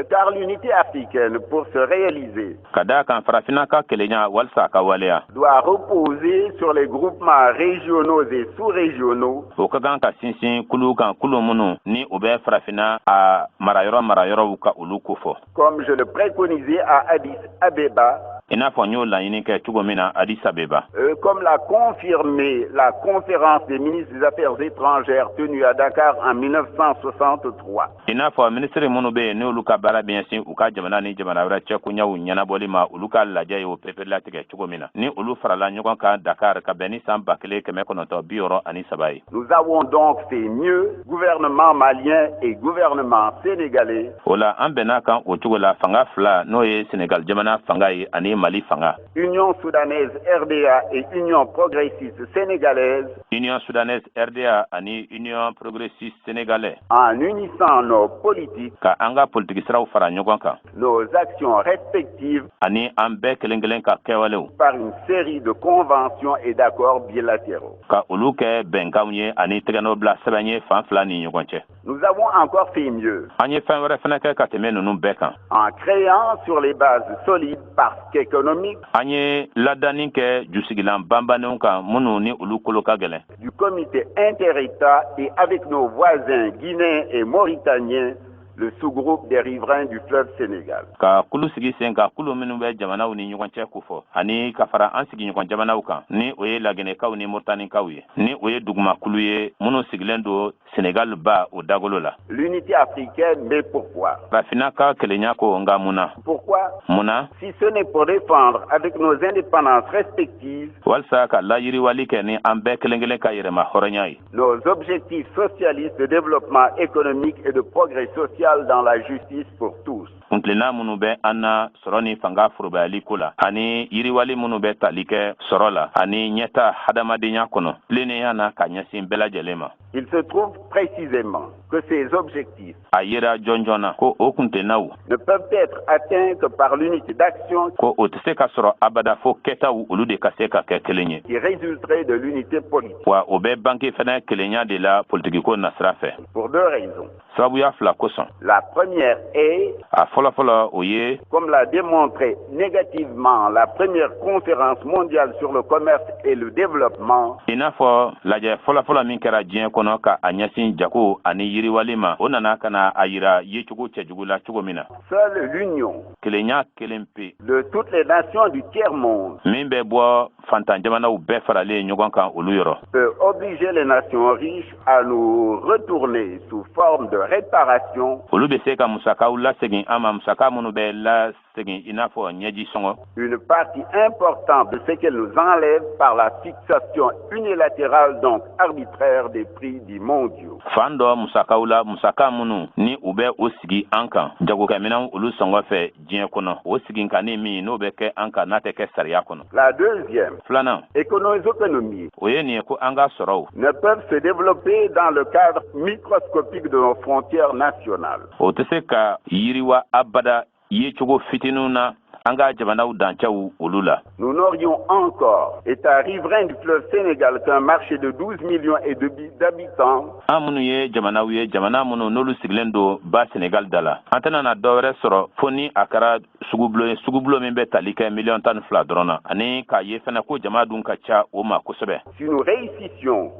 Car l'unité africaine, pour se réaliser, Ka daa kan Farafinna ka kelenya, walisa a ka waleya, doit reposer sur les groupements régionaux et sous-régionaux o ka kan ka sinsin kulu kan, kulu minnu ni o bɛ Farafinna a marayɔrɔ marayɔrɔw ka olu kofɔ, comme je le préconisais à Addis Abeba, i n'a fɔ n y'o laɲini kɛ cogo min na Addis Abeba, comme l'a confirmé la conférence des ministres des Affaires étrangères tenue à Dakar en 1963. i n'a fɔ minisiri minnu bɛ yen n'olu ka baara bɛ ɲɛsin u ka jamana ni jamana wɛrɛ cɛkoɲɛw ɲɛnabɔli ma, olu ka lajɛ ye o pereperelatigɛ cogo min na, ni olu farala ɲɔgɔn kan Dakar ka bɛn ni san 1963 ye. Nous avons donc fait mieux, gouvernement malien et gouvernement sénégalais, O la, an bɛn'a kan o cogo la, fanga fila, n'o ye Senegal jamana fanga ye ani Mali fanga, Union soudanaise RDA et Union progressiste sénégalaise, Union soudanaise RDA ani Union progressiste sénégalais, en unissant nos politiques, ka an ka politiki siraw fara ɲɔgɔn kan, nos actions respectives ani an bɛɛ kelen kelen ka kɛwalew, par une série de conventions et d'accords bilatéraux. ka olu kɛ bɛnkanw ye ani tɛgɛnɔ bila sɛbɛn ye fan fila ni ɲɔgɔn cɛ. Nous avons encore fait mieux An ye fɛn wɛrɛ fɛnɛ kɛ ka tɛmɛ ninnu bɛɛ kan, en créant sur les bases solides parce qu'économiques an ye ladanni kɛ jusigilan banbanenw kan, minnu ni olu kolo ka gɛlɛn, du comité inter-État et avec nos voisins guinéens et mauritaniens, le sous-groupe des riverains du fleuve Sénégal. ka kulu sigi sen kan, kulu minnu bɛ jamanaw ni ɲɔgɔn cɛ kofɔ, ani ka fara an sigiɲɔgɔn jamanaw kan, ni o ye Laginɛkaw ni Moritanikaw ye, ni o ye dugumakulu ye minnu sigilen don Senegal ba o dagolo la. L'unité africaine, mais pourquoi? Farafinna ka kelenya ko, nga mun na? Pourquoi? Mun na? Si ce n'est pour défendre avec nos indépendances respectives Walisa ka layiriwali kɛ ni an bɛɛ kelen kelen ka yɛrɛma hɔrɔnya ye, nos objectifs socialistes de développement économique et de progrès social dans la justice pour tous. Kuntilenna minnu bɛ an na sɔrɔ ni fanga forobayali ko la, ani yiriwali minnu bɛ tali kɛ sɔrɔ la ani ɲɛta hadamadenya kɔnɔ tilennenya na ka ɲɛsin bɛɛ lajɛlen ma. Il se trouve précisément que ces objectifs A yera jɔnjɔn na ko o kuntilennaw ne peuvent être atteints que par l'unité d'action ko o tɛ se ka sɔrɔ abada fo kɛtaw olu de ka se ka kɛ kelen ye, qui résulterait de l'unité politique. Wa o bɛ bange fɛnɛ kelenya de la politikiko nasira fɛ. Pour deux raisons. Sababuya fila kosɔn. La première est, A fɔlɔfɔlɔ, o ye, comme l'a démontré négativement la première conférence mondiale sur le commerce et le développement, i n'a fɔ lajɛ fɔlɔfɔlɔ min kɛra diɲɛ kɔnɔ ka a ɲɛsin jago ani yiriwali ma, o nana ka na a yira yecogo cɛjugu la cogo min na. Seule l'union Kelenya kelen pe de toutes les nations du tiers-monde min bɛ bɔ fantan jamanaw bɛɛ faralen ɲɔgɔn kan olu yɔrɔ peut obliger les nations riches à nous retourner sous forme de réparation olu bɛ se ka musakaw lasegin an ma, musaka minnu bɛ lasegin i n'a fɔ ɲɛji sɔngɔ, une partie importante de ce qu'elles nous enlèvent par la fixation unilatérale, donc arbitraire, des prix dits mondiaux. Fan dɔ musakaw la, musaka minnu ni u bɛ o sigi an kan jagokɛminɛw olu sɔngɔ fɛ diɲɛ kɔnɔ, o siginkani min n'o bɛ kɛ an kan n'a tɛ kɛ sariya kɔnɔ. La deuxième Filanan est que nos économies o ye nin ye ko an ka sɔrɔw ne peuvent se développer dans le cadre microscopique de nos frontières nationales. o tɛ se ka yiriwa abada yecogo fitininw na an ka jamanaw dancɛw olu la. Nous n'aurions encore, État riverain du fleuve Sénégal, qu'un marché de 12 millions et demi d'habitants An minnu ye jamanaw ye, jamana minnu n'olu sigilen don ba Senegal da la, an tɛna na dɔwɛrɛ sɔrɔ fo ni a kɛra sugubulon ye, sugubulon min bɛ tali kɛ miliyɔn 12 dɔrɔn na, ani k'a ye fɛnɛ ko jama dun ka ca o ma kosɛbɛ. Si nous réussissions,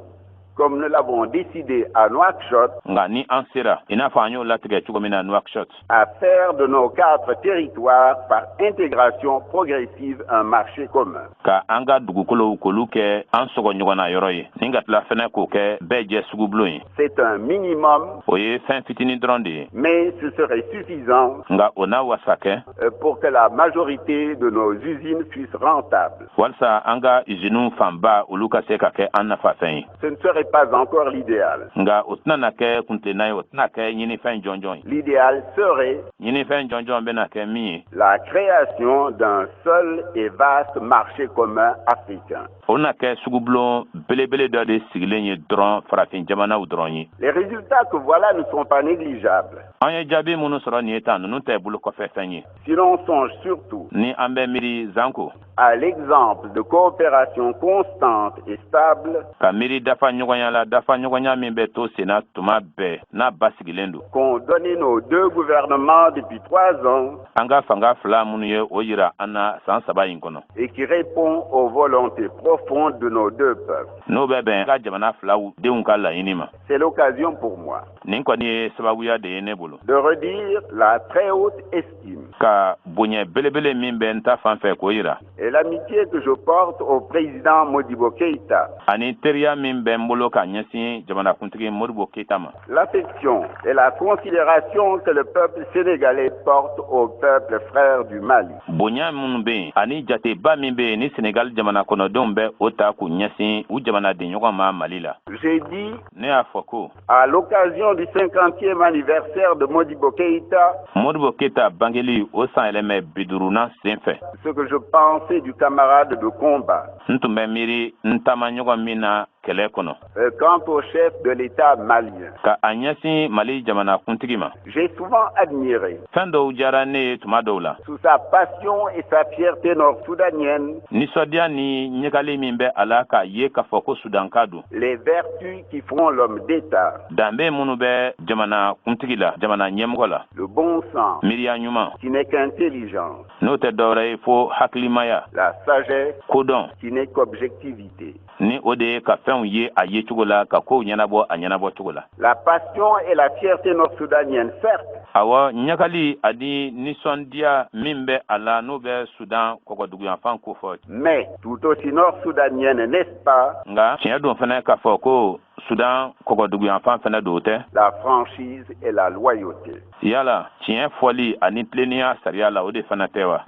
comme nous l'avons décidé à Nouakchott, Nka ni an sera, i n'a fɔ an y'o latigɛ cogo min na Nouakchott, à faire de nos quatre territoires, par intégration progressive, un marché commun. ka an ka dugukolow k'olu kɛ an sɔgɔ ɲɔgɔn na yɔrɔ ye, ni ka tila fɛnɛ k'o kɛ bɛɛ jɛ sugubulon ye. C'est un minimum, O ye fɛn fitinin dɔrɔn de ye, mais ce serait suffisant nka o n'a wasa kɛ pour que la majorité de nos usines fussent rentables. walisa an ka iziniw fanba olu ka se ka kɛ an nafafɛn ye. Ce ne serait pas encore l'idéal. Nka o tɛna na kɛ kuntilenna ye, o tɛna kɛ ɲinifɛn jɔnjɔn ye. L'idéal serait Ɲinifɛn jɔnjɔn bɛna kɛ min ye, la création d'un seul et vaste marché commun africain. o na kɛ sugubulon belebele dɔ de sigilen ye dɔrɔn farafin jamanaw dɔrɔn ye. Les résultats que voilà ne sont pas négligeables. An ye jaabi minnu sɔrɔ nin ye tan, ninnu tɛ bolo kɔfɛ fɛn ye. Si l'on songe surtout Ni an bɛ miiri zanko à l'exemple de coopération constante et stable ka miiri dafa ɲɔgɔnya la, dafa ɲɔgɔnya min bɛ to senna tuma bɛɛ n'a basigilen don qu'ont donné nos deux gouvernements depuis 3 ans an ka fanga fila minnu ye o yira an na san 3 in kɔnɔ et qui répond aux volontés profondes de nos deux peuples. n'o bɛ bɛn ka jamana filaw denw ka laɲini ma. C'est l'occasion pour moi Nin kɔni ye sababuya de ye ne bolo de redire la très haute estime ka bonya belebele min bɛ n ta fan fɛ k'o yira et l'amitié que je porte au président Modibo Keïta, ani teriya min bɛ n bolo ka ɲɛsin jamanakuntigi Modibo Keyita ma, l'affection et la considération que le peuple sénégalais porte au peuple frère du Mali. Bonya minnu bɛ yen ani jateba min bɛ yen ni Senegal jamana kɔnɔdenw bɛ o ta k'u ɲɛsin u jamanaden ma Mali la. J'ai dit Ne y'a fɔ ko à l'occasion du 50e anniversaire de Modibo Keïta Modibo Keyita bangeli o san yɛlɛmɛ 50nan sen fɛ ce que je pensais du camarade de combat. n tun bɛ miiri n taamaɲɔgɔn min na kɛlɛ kɔnɔ Quant au chef de l'État malien, ka a ɲɛsin Mali jamana kuntigi ma, j'ai souvent admiré fɛn dɔw diyara ne ye tuma dɔw la, sous sa passion et sa fierté nord-soudanienne nisɔndiya ni ɲɛgali min bɛ a la k'a ye k'a fɔ ko Sudanka don, les vertus qui font l'homme d'État, danbe minnu bɛ jamana kuntigi la, jamana ɲɛmɔgɔ la, le bon sens miiriya ɲuman qui n'est qu'intelligence, n'o tɛ dɔwɛrɛ ye fo hakilimaya, la sagesse kodɔn qui n'est qu'objectivité. ni o de ye ka fɛnw ye a ye cogo la, ka kow ɲɛnabɔ a ɲɛnabɔ cogo la. La passion et la fierté nord-soudanienne, certes, Awɔ, ɲagali ani nisɔndiya min bɛ a la, n'o bɛ Sudan kɔgɔduguyanfan kofɔ, mais tout aussi nord-soudanienne, n'est-ce pas, nka tiɲɛ don fɛnɛ k'a fɔ ko Sudan kɔgɔduguyanfan fɛnɛ don, o tɛ? la franchise et la loyauté. Yala tiɲɛ fɔli ani tilennenya sariya la, o de fana tɛ wa?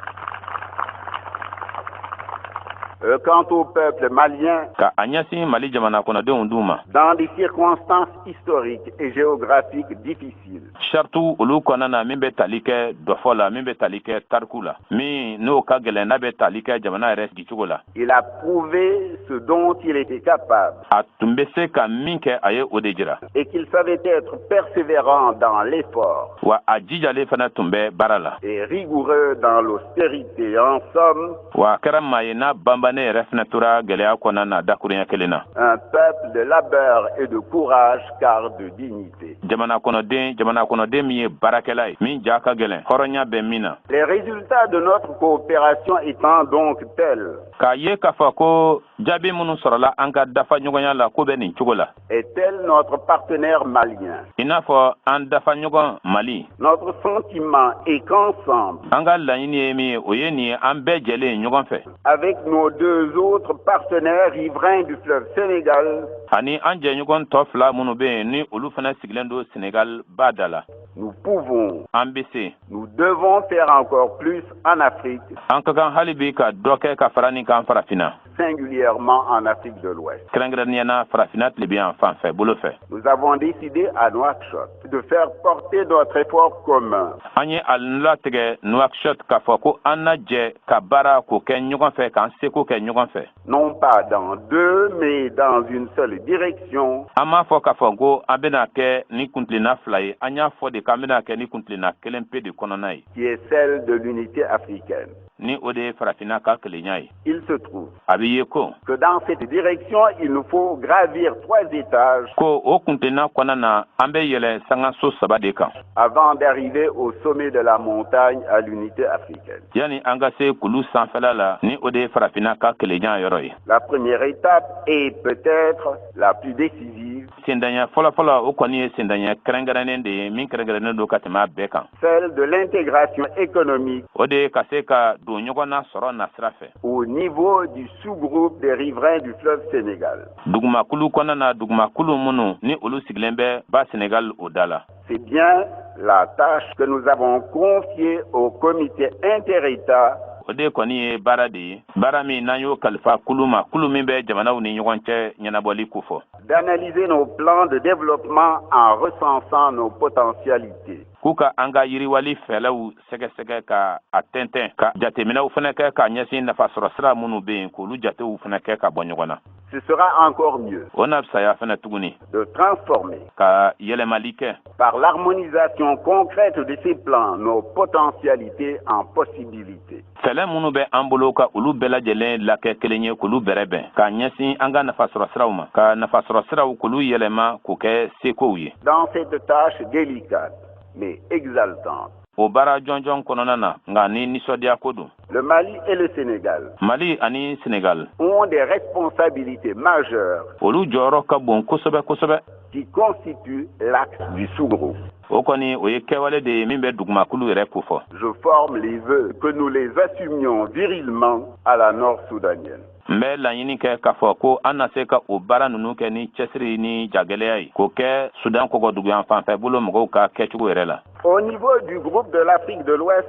Quant au peuple malien, Ka a ɲɛsin Mali jamana kɔnɔdenw d'u ma, dans des circonstances historiques et géographiques difficiles, saratu olu kɔnɔna na min bɛ tali kɛ dɔfɔ la, min bɛ tali kɛ tariku la, min n'o ka gɛlɛn, n'a bɛ tali kɛ jamana yɛrɛ sigicogo la, il a prouvé ce dont il était capable a tun bɛ se ka min kɛ, a ye o de jira et qu'il savait être persévérant dans l'effort wa a jijalen fana tun bɛ baara la et rigoureux dans l'austérité. En somme, wa a kɛra maa ye n'a banbannen. Libanais yɛrɛ fana tora gɛlɛya kɔnɔna na dakuruɲɛ kelen na. Un peuple de labeur et de courage, car de dignité. Jamana kɔnɔden, jamana kɔnɔden min ye baarakɛla ye, min ja ka gɛlɛn, hɔrɔnya bɛ min na. Les résultats de notre coopération étant donc tels. K'a ye k'a fɔ ko jaabi minnu sɔrɔla an ka dafa ɲɔgɔnya la, ko bɛ nin cogo la. Et tel notre partenaire malien. I n'a fɔ an dafa ɲɔgɔn Mali. Notre sentiment est qu'ensemble. An ka laɲini ye min ye, o ye nin ye, an bɛɛ jɛlen ɲɔgɔn fɛ. Avec nos deux autres partenaires riverains du fleuve Sénégal. Ani an jɛɲɔgɔn tɔ fila minnu bɛ yen, ni olu fana sigilen don Sénégal ba da la. Nous pouvons. An bɛ se. Nous devons faire encore plus en Afrique. An ka kan hali bi ka dɔ kɛ ka fara nin kan farafinna. Singulièrement en Afrique de l'Ouest. Kɛrɛnkɛrɛnnenya na farafinna tilebin fan fɛ bolo fɛ. Nous avons décidé à Nouakchott de faire porter notre effort commun. An ye a latigɛ Nouakchott k'a fɔ ko an na jɛ ka baara k'o kɛ ɲɔgɔn fɛ, k'an seko kɛ ɲɔgɔn fɛ. Non pas dans deux, mais dans une seule direction. An m'a fɔ k'a fɔ ko an bɛna kɛ ni kuntilenna fila ye, an y'a fɔ de k'an bɛna kɛ ni kuntilenna kelen pe de kɔnɔna ye. Qui est celle de l'unité africaine. Ni o de ye farafinna ka kelenya ye. Il se trouve. A bɛ ye ko. Que dans cette direction, il nous faut gravir trois étages. Ko o kuntilenna kɔnɔna na, an bɛ yɛlɛ sangaso saba de kan. Avant d'arriver au sommet de la montagne, à l'unité africaine. Yani an ka se kulu sanfɛla la, ni o de ye farafinna ka kelenya yɔrɔ ye. La première étape est peut-être la plus décisive. Sendaɲɛ fɔlɔfɔlɔ, o kɔni ye sendaɲɛ kɛrɛnkɛrɛnnen de ye min kɛrɛnkɛrɛnnen don ka tɛmɛ a bɛɛ kan. Celle de l'intégration économique. O de ye ka se ka don ɲɔgɔn na sɔrɔ nasira fɛ. Au niveau du sous-groupe des riverains du fleuve Sénégal. Dugumakulu kɔnɔna na, dugumakulu minnu ni olu sigilen bɛ ba Sénégal o da la. C'est bien la tâche que nous avons confiée au comité inter-État. O de kɔni ye baara de ye, baara min n'an y'o kalifa kulu ma, kulu min bɛ jamanaw ni ɲɔgɔn cɛ ɲɛnabɔli kofɔ. D'analyser nos plans de développement en recensant nos potentialités. K'u ka an ka yiriwali fɛlɛw sɛgɛsɛgɛ, ka a tɛntɛn, ka jateminɛw fana kɛ ka ɲɛsin nafasɔrɔ sira minnu bɛ yen, k'olu jatew fana kɛ ka bɔ ɲɔgɔn na. Ce sera encore mieux. O na fisaya fana tuguni. De transformer. Ka yɛlɛmali kɛ. Par l'harmonisation concrète de ces plans, nos potentialités en possibilités. Fɛlɛ minnu bɛ an bolo, ka olu bɛɛ lajɛlen lakɛ kelen ye, k'olu bɛrɛbɛn k'a ɲɛsin an ka nafasɔrɔ siraw ma, ka nafasɔrɔ siraw k'olu yɛlɛma k'o kɛ sekow ye. Dans cette tâche délicate, mais exaltante. O baara jɔnjɔn kɔnɔna na, nka ni nisɔndiya ko don. Le Mali et le Sénégal. Mali ani Sénégal. Ont des responsabilités majeures. Olu jɔyɔrɔ ka bon kosɛbɛ kosɛbɛ. Qui constituent l'axe du sous-groupe. O kɔni, o ye kɛwale de ye min bɛ dugumakulu yɛrɛ kofɔ. Je forme les vœux que nous les assumions virilement à la nord-soudanienne. N bɛ laɲini kɛ k'a fɔ ko an na se ka o baara ninnu kɛ ni cɛsiri ni jagɛlɛya ye, k'o kɛ Sudan kɔgɔduguyan fanfɛ bolo mɔgɔw ka kɛcogo yɛrɛ la. Au niveau du groupe de l'Afrique de l'Ouest,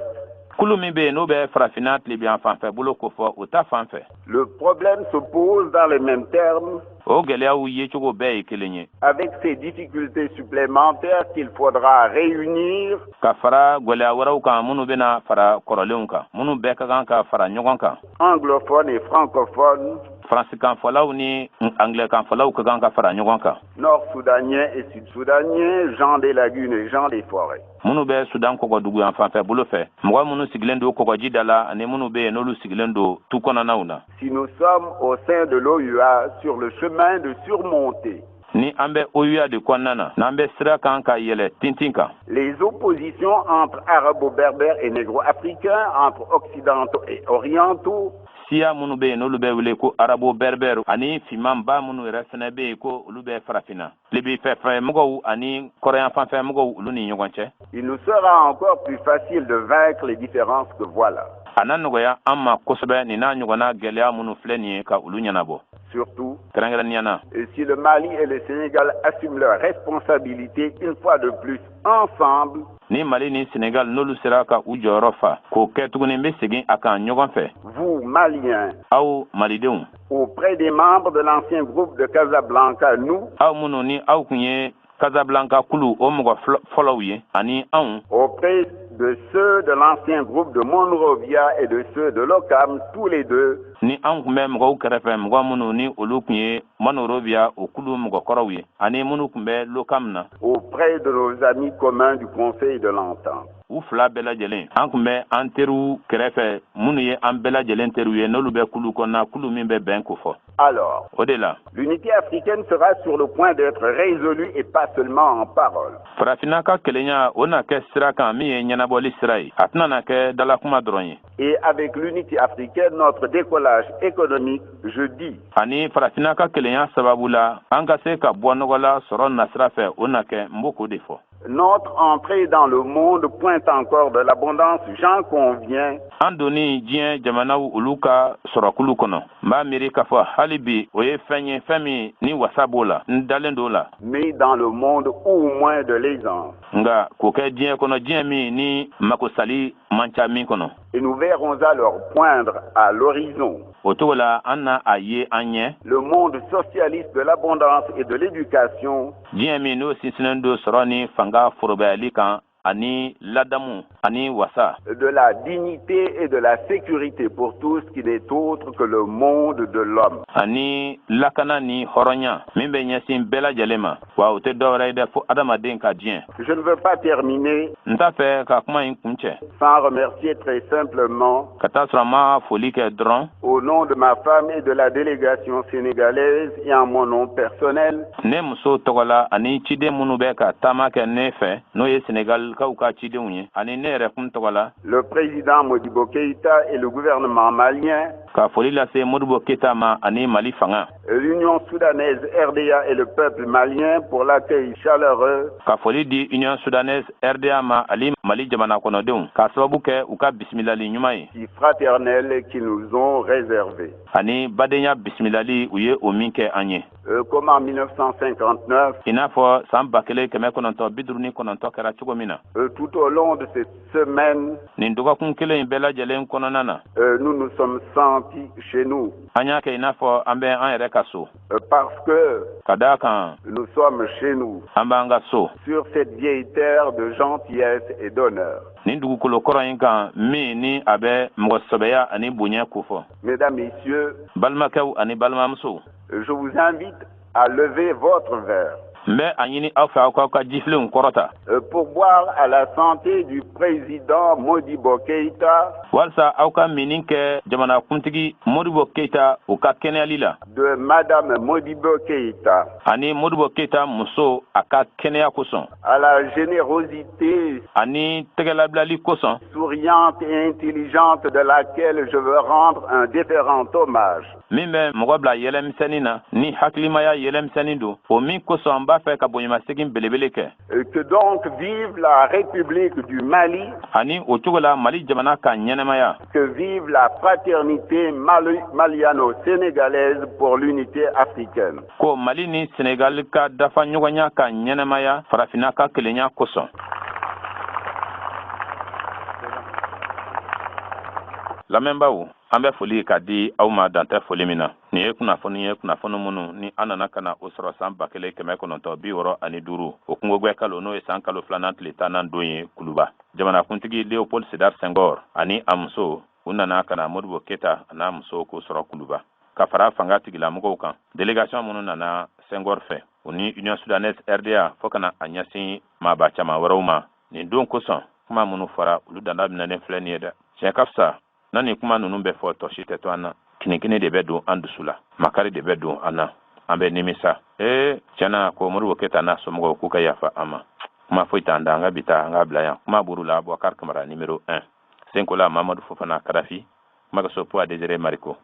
kulu min bɛ yen, n'o bɛ farafinna tilebiyan fanfɛ bolo kofɔ, o ta fan fɛ, le problème se pose dans les mêmes termes, o gɛlɛyaw yecogo bɛɛ ye kelen ye, avec ces difficultés supplémentaires qu'il faudra réunir ka fara gwɛlɛya wɛrɛw kan minnu bɛna fara kɔrɔlenw kan, minnu bɛɛ ka kan ka fara ɲɔgɔn kan, anglophones et francophones, faransikanfɔlaw ni angilɛkanfɔlaw ka kan ka fara ɲɔgɔn kan, nord-soudaniens et sud-soudaniens, gens des lagunes et gens des forêts. Minnu bɛ Sudan kɔgɔduguyan fanfɛ bolo fɛ, mɔgɔ minnu sigilen don kɔgɔji da la ani minnu bɛ yen, n'olu sigilen don tu kɔnɔnaw na. Si nous sommes au sein de l'OUA sur le chemin de surmonter ni an bɛ OUA de kɔnɔna na, n'an bɛ sira kan ka yɛlɛ tintin kan, les oppositions entre arabo-berbères et négro-africains, entre occidentaux et orientaux, siya minnu bɛ yen, n'olu bɛ wele ko arabo berbère, ani finmanba minnu yɛrɛ fɛnɛ bɛ yen, ko olu bɛ farafinna lebi fɛfɛ mɔgɔw ani kɔrɔyanfanfɛ mɔgɔw, olu ni ɲɔgɔn cɛ, il nous sera encore plus facile de vaincre les différences que voilà. A na nɔgɔya an ma kosɛbɛ nin n'a ɲɔgɔnna gɛlɛya minnu filɛ nin ye, ka olu ɲɛnabɔ. Surtout, kɛrɛnkɛrɛnnenya na, et si le Mali et le Sénégal assument leurs responsabilités une fois de plus ensemble, ni Mali ni Senegal, n'olu sera ka u jɔyɔrɔ fa, k'o kɛ tuguni, n bɛ segin a kan, ɲɔgɔn fɛ, vous, Maliens, aw Malidenw, auprès des membres de l'ancien groupe de Casablanca, nous, aw minnu ni aw kun ye Casablanca kulu o mɔgɔ fɔlɔw ye, ani anw, auprès de De ceux de l'ancien groupe de Monrovia et de ceux de l'OCAM, tous les deux. Ni an tun bɛ mɔgɔw kɛrɛfɛ, mɔgɔ minnu ni olu tun ye Monrovia o kulu mɔgɔkɔrɔw ye, ani minnu tun bɛ l'OCAM na, Auprès de nos amis communs du Conseil de l'Entente. U fila bɛɛ lajɛlen, an tun bɛ an teriw kɛrɛfɛ minnu ye an bɛɛ lajɛlen teriw ye, n'olu bɛ kulu kɔnɔna, kulu min bɛ bɛn ko fɔ. Alors, O de la, l'unité africaine sera sur le point d'être résolue et pas seulement en parole. Farafinna ka kelenya, o na kɛ sira kan min ye ɲɛnabɔli sira ye, a tɛna na kɛ dalakuma dɔrɔn ye. Et avec l'unité africaine, notre décollage économique, je dis, Ani farafinna ka kelenya sababu la, an ka se ka bɔ nɔgɔ la sɔrɔ nasira fɛ, o na kɛ, n b'o k'o de fɔ. Notre entrée dans le monde pointe encore de l'abondance, j'en conviens, An donni diɲɛ jamanaw olu ka sɔrɔkulu kɔnɔ, n b'a miiri k'a fɔ hali bi o ye fɛn ye, fɛn min ni wasa b'o la, n dalen d'o la. Mais dans le monde au moins de l'aisance. Nga k'o kɛ diɲɛ kɔnɔ, diɲɛ min ni makosali man ca min kɔnɔ. Et nous verrons alors poindre à l'horizon O cogo la, an na a ye an ɲɛ le monde socialiste de l'abondance et de l'éducation, diɲɛ min n'o sinsinnen don sɔrɔ ni fanga forobayali kan, ani ladamu ani wasa, de la dignité et de la sécurité pour tous, qui n'est autre que le monde de l'homme. Ani lakana ni hɔrɔnya min bɛ ɲɛsin bɛɛ lajɛlen ma, wa o tɛ dɔwɛrɛ ye dɛ, fo adamaden ka diɲɛ. Je ne veux pas terminer N t'a fɛ ka kuma in kun cɛ sans remercier très simplement, ka taa sɔrɔ n ma foli kɛ dɔrɔn, au nom de ma femme et de la délégation sénégalaise et en mon nom personnel, ne muso tɔgɔ la, ani ciden minnu bɛ ka taama kɛ ne fɛ, n'o ye Senegalikaw ka cidenw ye, ani ne yɛrɛ kun tɔgɔ la, le président Modibo Keïta et le gouvernement malien, ka foli lase Modibo Keyita ma ani Mali fanga, l'Union soudanaise RDA et le peuple malien pour l'accueil chaleureux ka foli di Union soudanaise RDA ma ani Mali jamana kɔnɔdenw, k'a sababu kɛ u ka bisimilali ɲuman ye si fraternel qu'ils nous ont réservé. Ani badenya bisimilali u ye o min kɛ an ye. Comme en 1959, I n'a fɔ san 1959 kɛra cogo min na, tout au long de cette semaine, nin dɔgɔkun kelen in bɛɛ lajɛlen kɔnɔna na, nous nous sommes sentis chez nous an y'a kɛ i n'a fɔ an bɛ an yɛrɛ ka so, parce que ka daa kan nous sommes chez nous an b'an ka so sur cette vieille terre de gentillesse et d'honneur. Nin dugukolo kɔrɔ in kan min ni a bɛ mɔgɔ sɛbɛya ani bonya kofɔ. Mesdames, Messieurs, Balimakɛw ani balimamusow, je vous invite à lever votre verre n bɛ a ɲini aw fɛ aw k'aw ka jifilenw kɔrɔta pour boire à la santé du président Modibo Keïta, walasa aw ka minni kɛ jamanakuntigi Modibo Keyita u ka kɛnɛyali la, de Madame Modibo Keïta, ani Modibo Keyita muso a ka kɛnɛya kosɔn, à la générosité ani tɛgɛlabilali kosɔn souriante et intelligente de laquelle je veux rendre un déférent hommage. Min bɛ mɔgɔ bila yɛlɛmisɛnnin na, ni hakilimaya yɛlɛmisɛnnin don, o min kosɔn n b'a fɛ ka bonyamasegin belebele kɛ. Que donc vive la République du Mali, Ani o cogo la, Mali jamana ka ɲɛnɛmaya, que vive la fraternité maliano-sénégalaise pour l'unité africaine. Ko Mali ni Senegali ka dafa ɲɔgɔnya ka ɲɛnɛmaya farafinna ka kelenya kosɔn. Lamɛnbaaw, an bɛ foli ka di aw ma dantɛ foli min na. Nin ye kunnafoni ye, kunnafoni minnu ni an nana ka na o sɔrɔ san 1965, o kungogwɛ kalo, n'o ye san kalo filanan tile 10nan don ye, Kuluba. Jamanakuntigi Léopold Sédar Senghor ani a muso, u nana ka na Modibo Keyita a n'a muso k'o sɔrɔ Kuluba, ka fara fanga tigilamɔgɔw kan. Délégation minnu nana Senghor fɛ, u ni Union soudanaise RDA, fo ka na a ɲɛsin maaba caman wɛrɛw ma. Nin don kosɔn, kuma minnu fɔra, olu danda minɛnen filɛ nin ye dɛ. Tiɲɛ ka fisa n'a ni kuma ninnu bɛ fɔ, tɔsi tɛ to an na, kinikini de bɛ don an dusu la, makari de bɛ don an na, an bɛ nimisa. Ee, tiɲɛna ko Modibo Keyita n'a somɔgɔw k'u ka yafa an ma. Kuma foyi t'an da, an ka bi ta, an ka bila yan. Kuma buru la, Boubacar Kamara numéro 1, Senkola Mamadu Fofana Kadafi, Kumakaso Poa Désiré Mariko.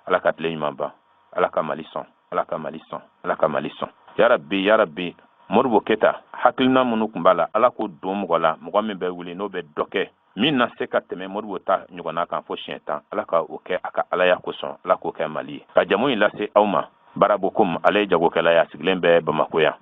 Ala ka tile ɲuman ban, Ala ka Mali sɔn, Ala ka Mali sɔn, Ala ka Mali sɔn, yarabi, yarabi. Modibo Keyita hakilina minnu tun b'a la, Ala k'o don mɔgɔ la, mɔgɔ min bɛ wuli n'o bɛ dɔ kɛ min na se ka tɛmɛ Modibo ta ɲɔgɔnna kan fo siɲɛ 10. Ala ka o kɛ a ka alaya kosɔn, Ala k'o kɛ Mali ye. Ka jamu in lase aw ma, Barabokom, ale ye jagokɛla ye, a sigilen bɛ Bamako yan.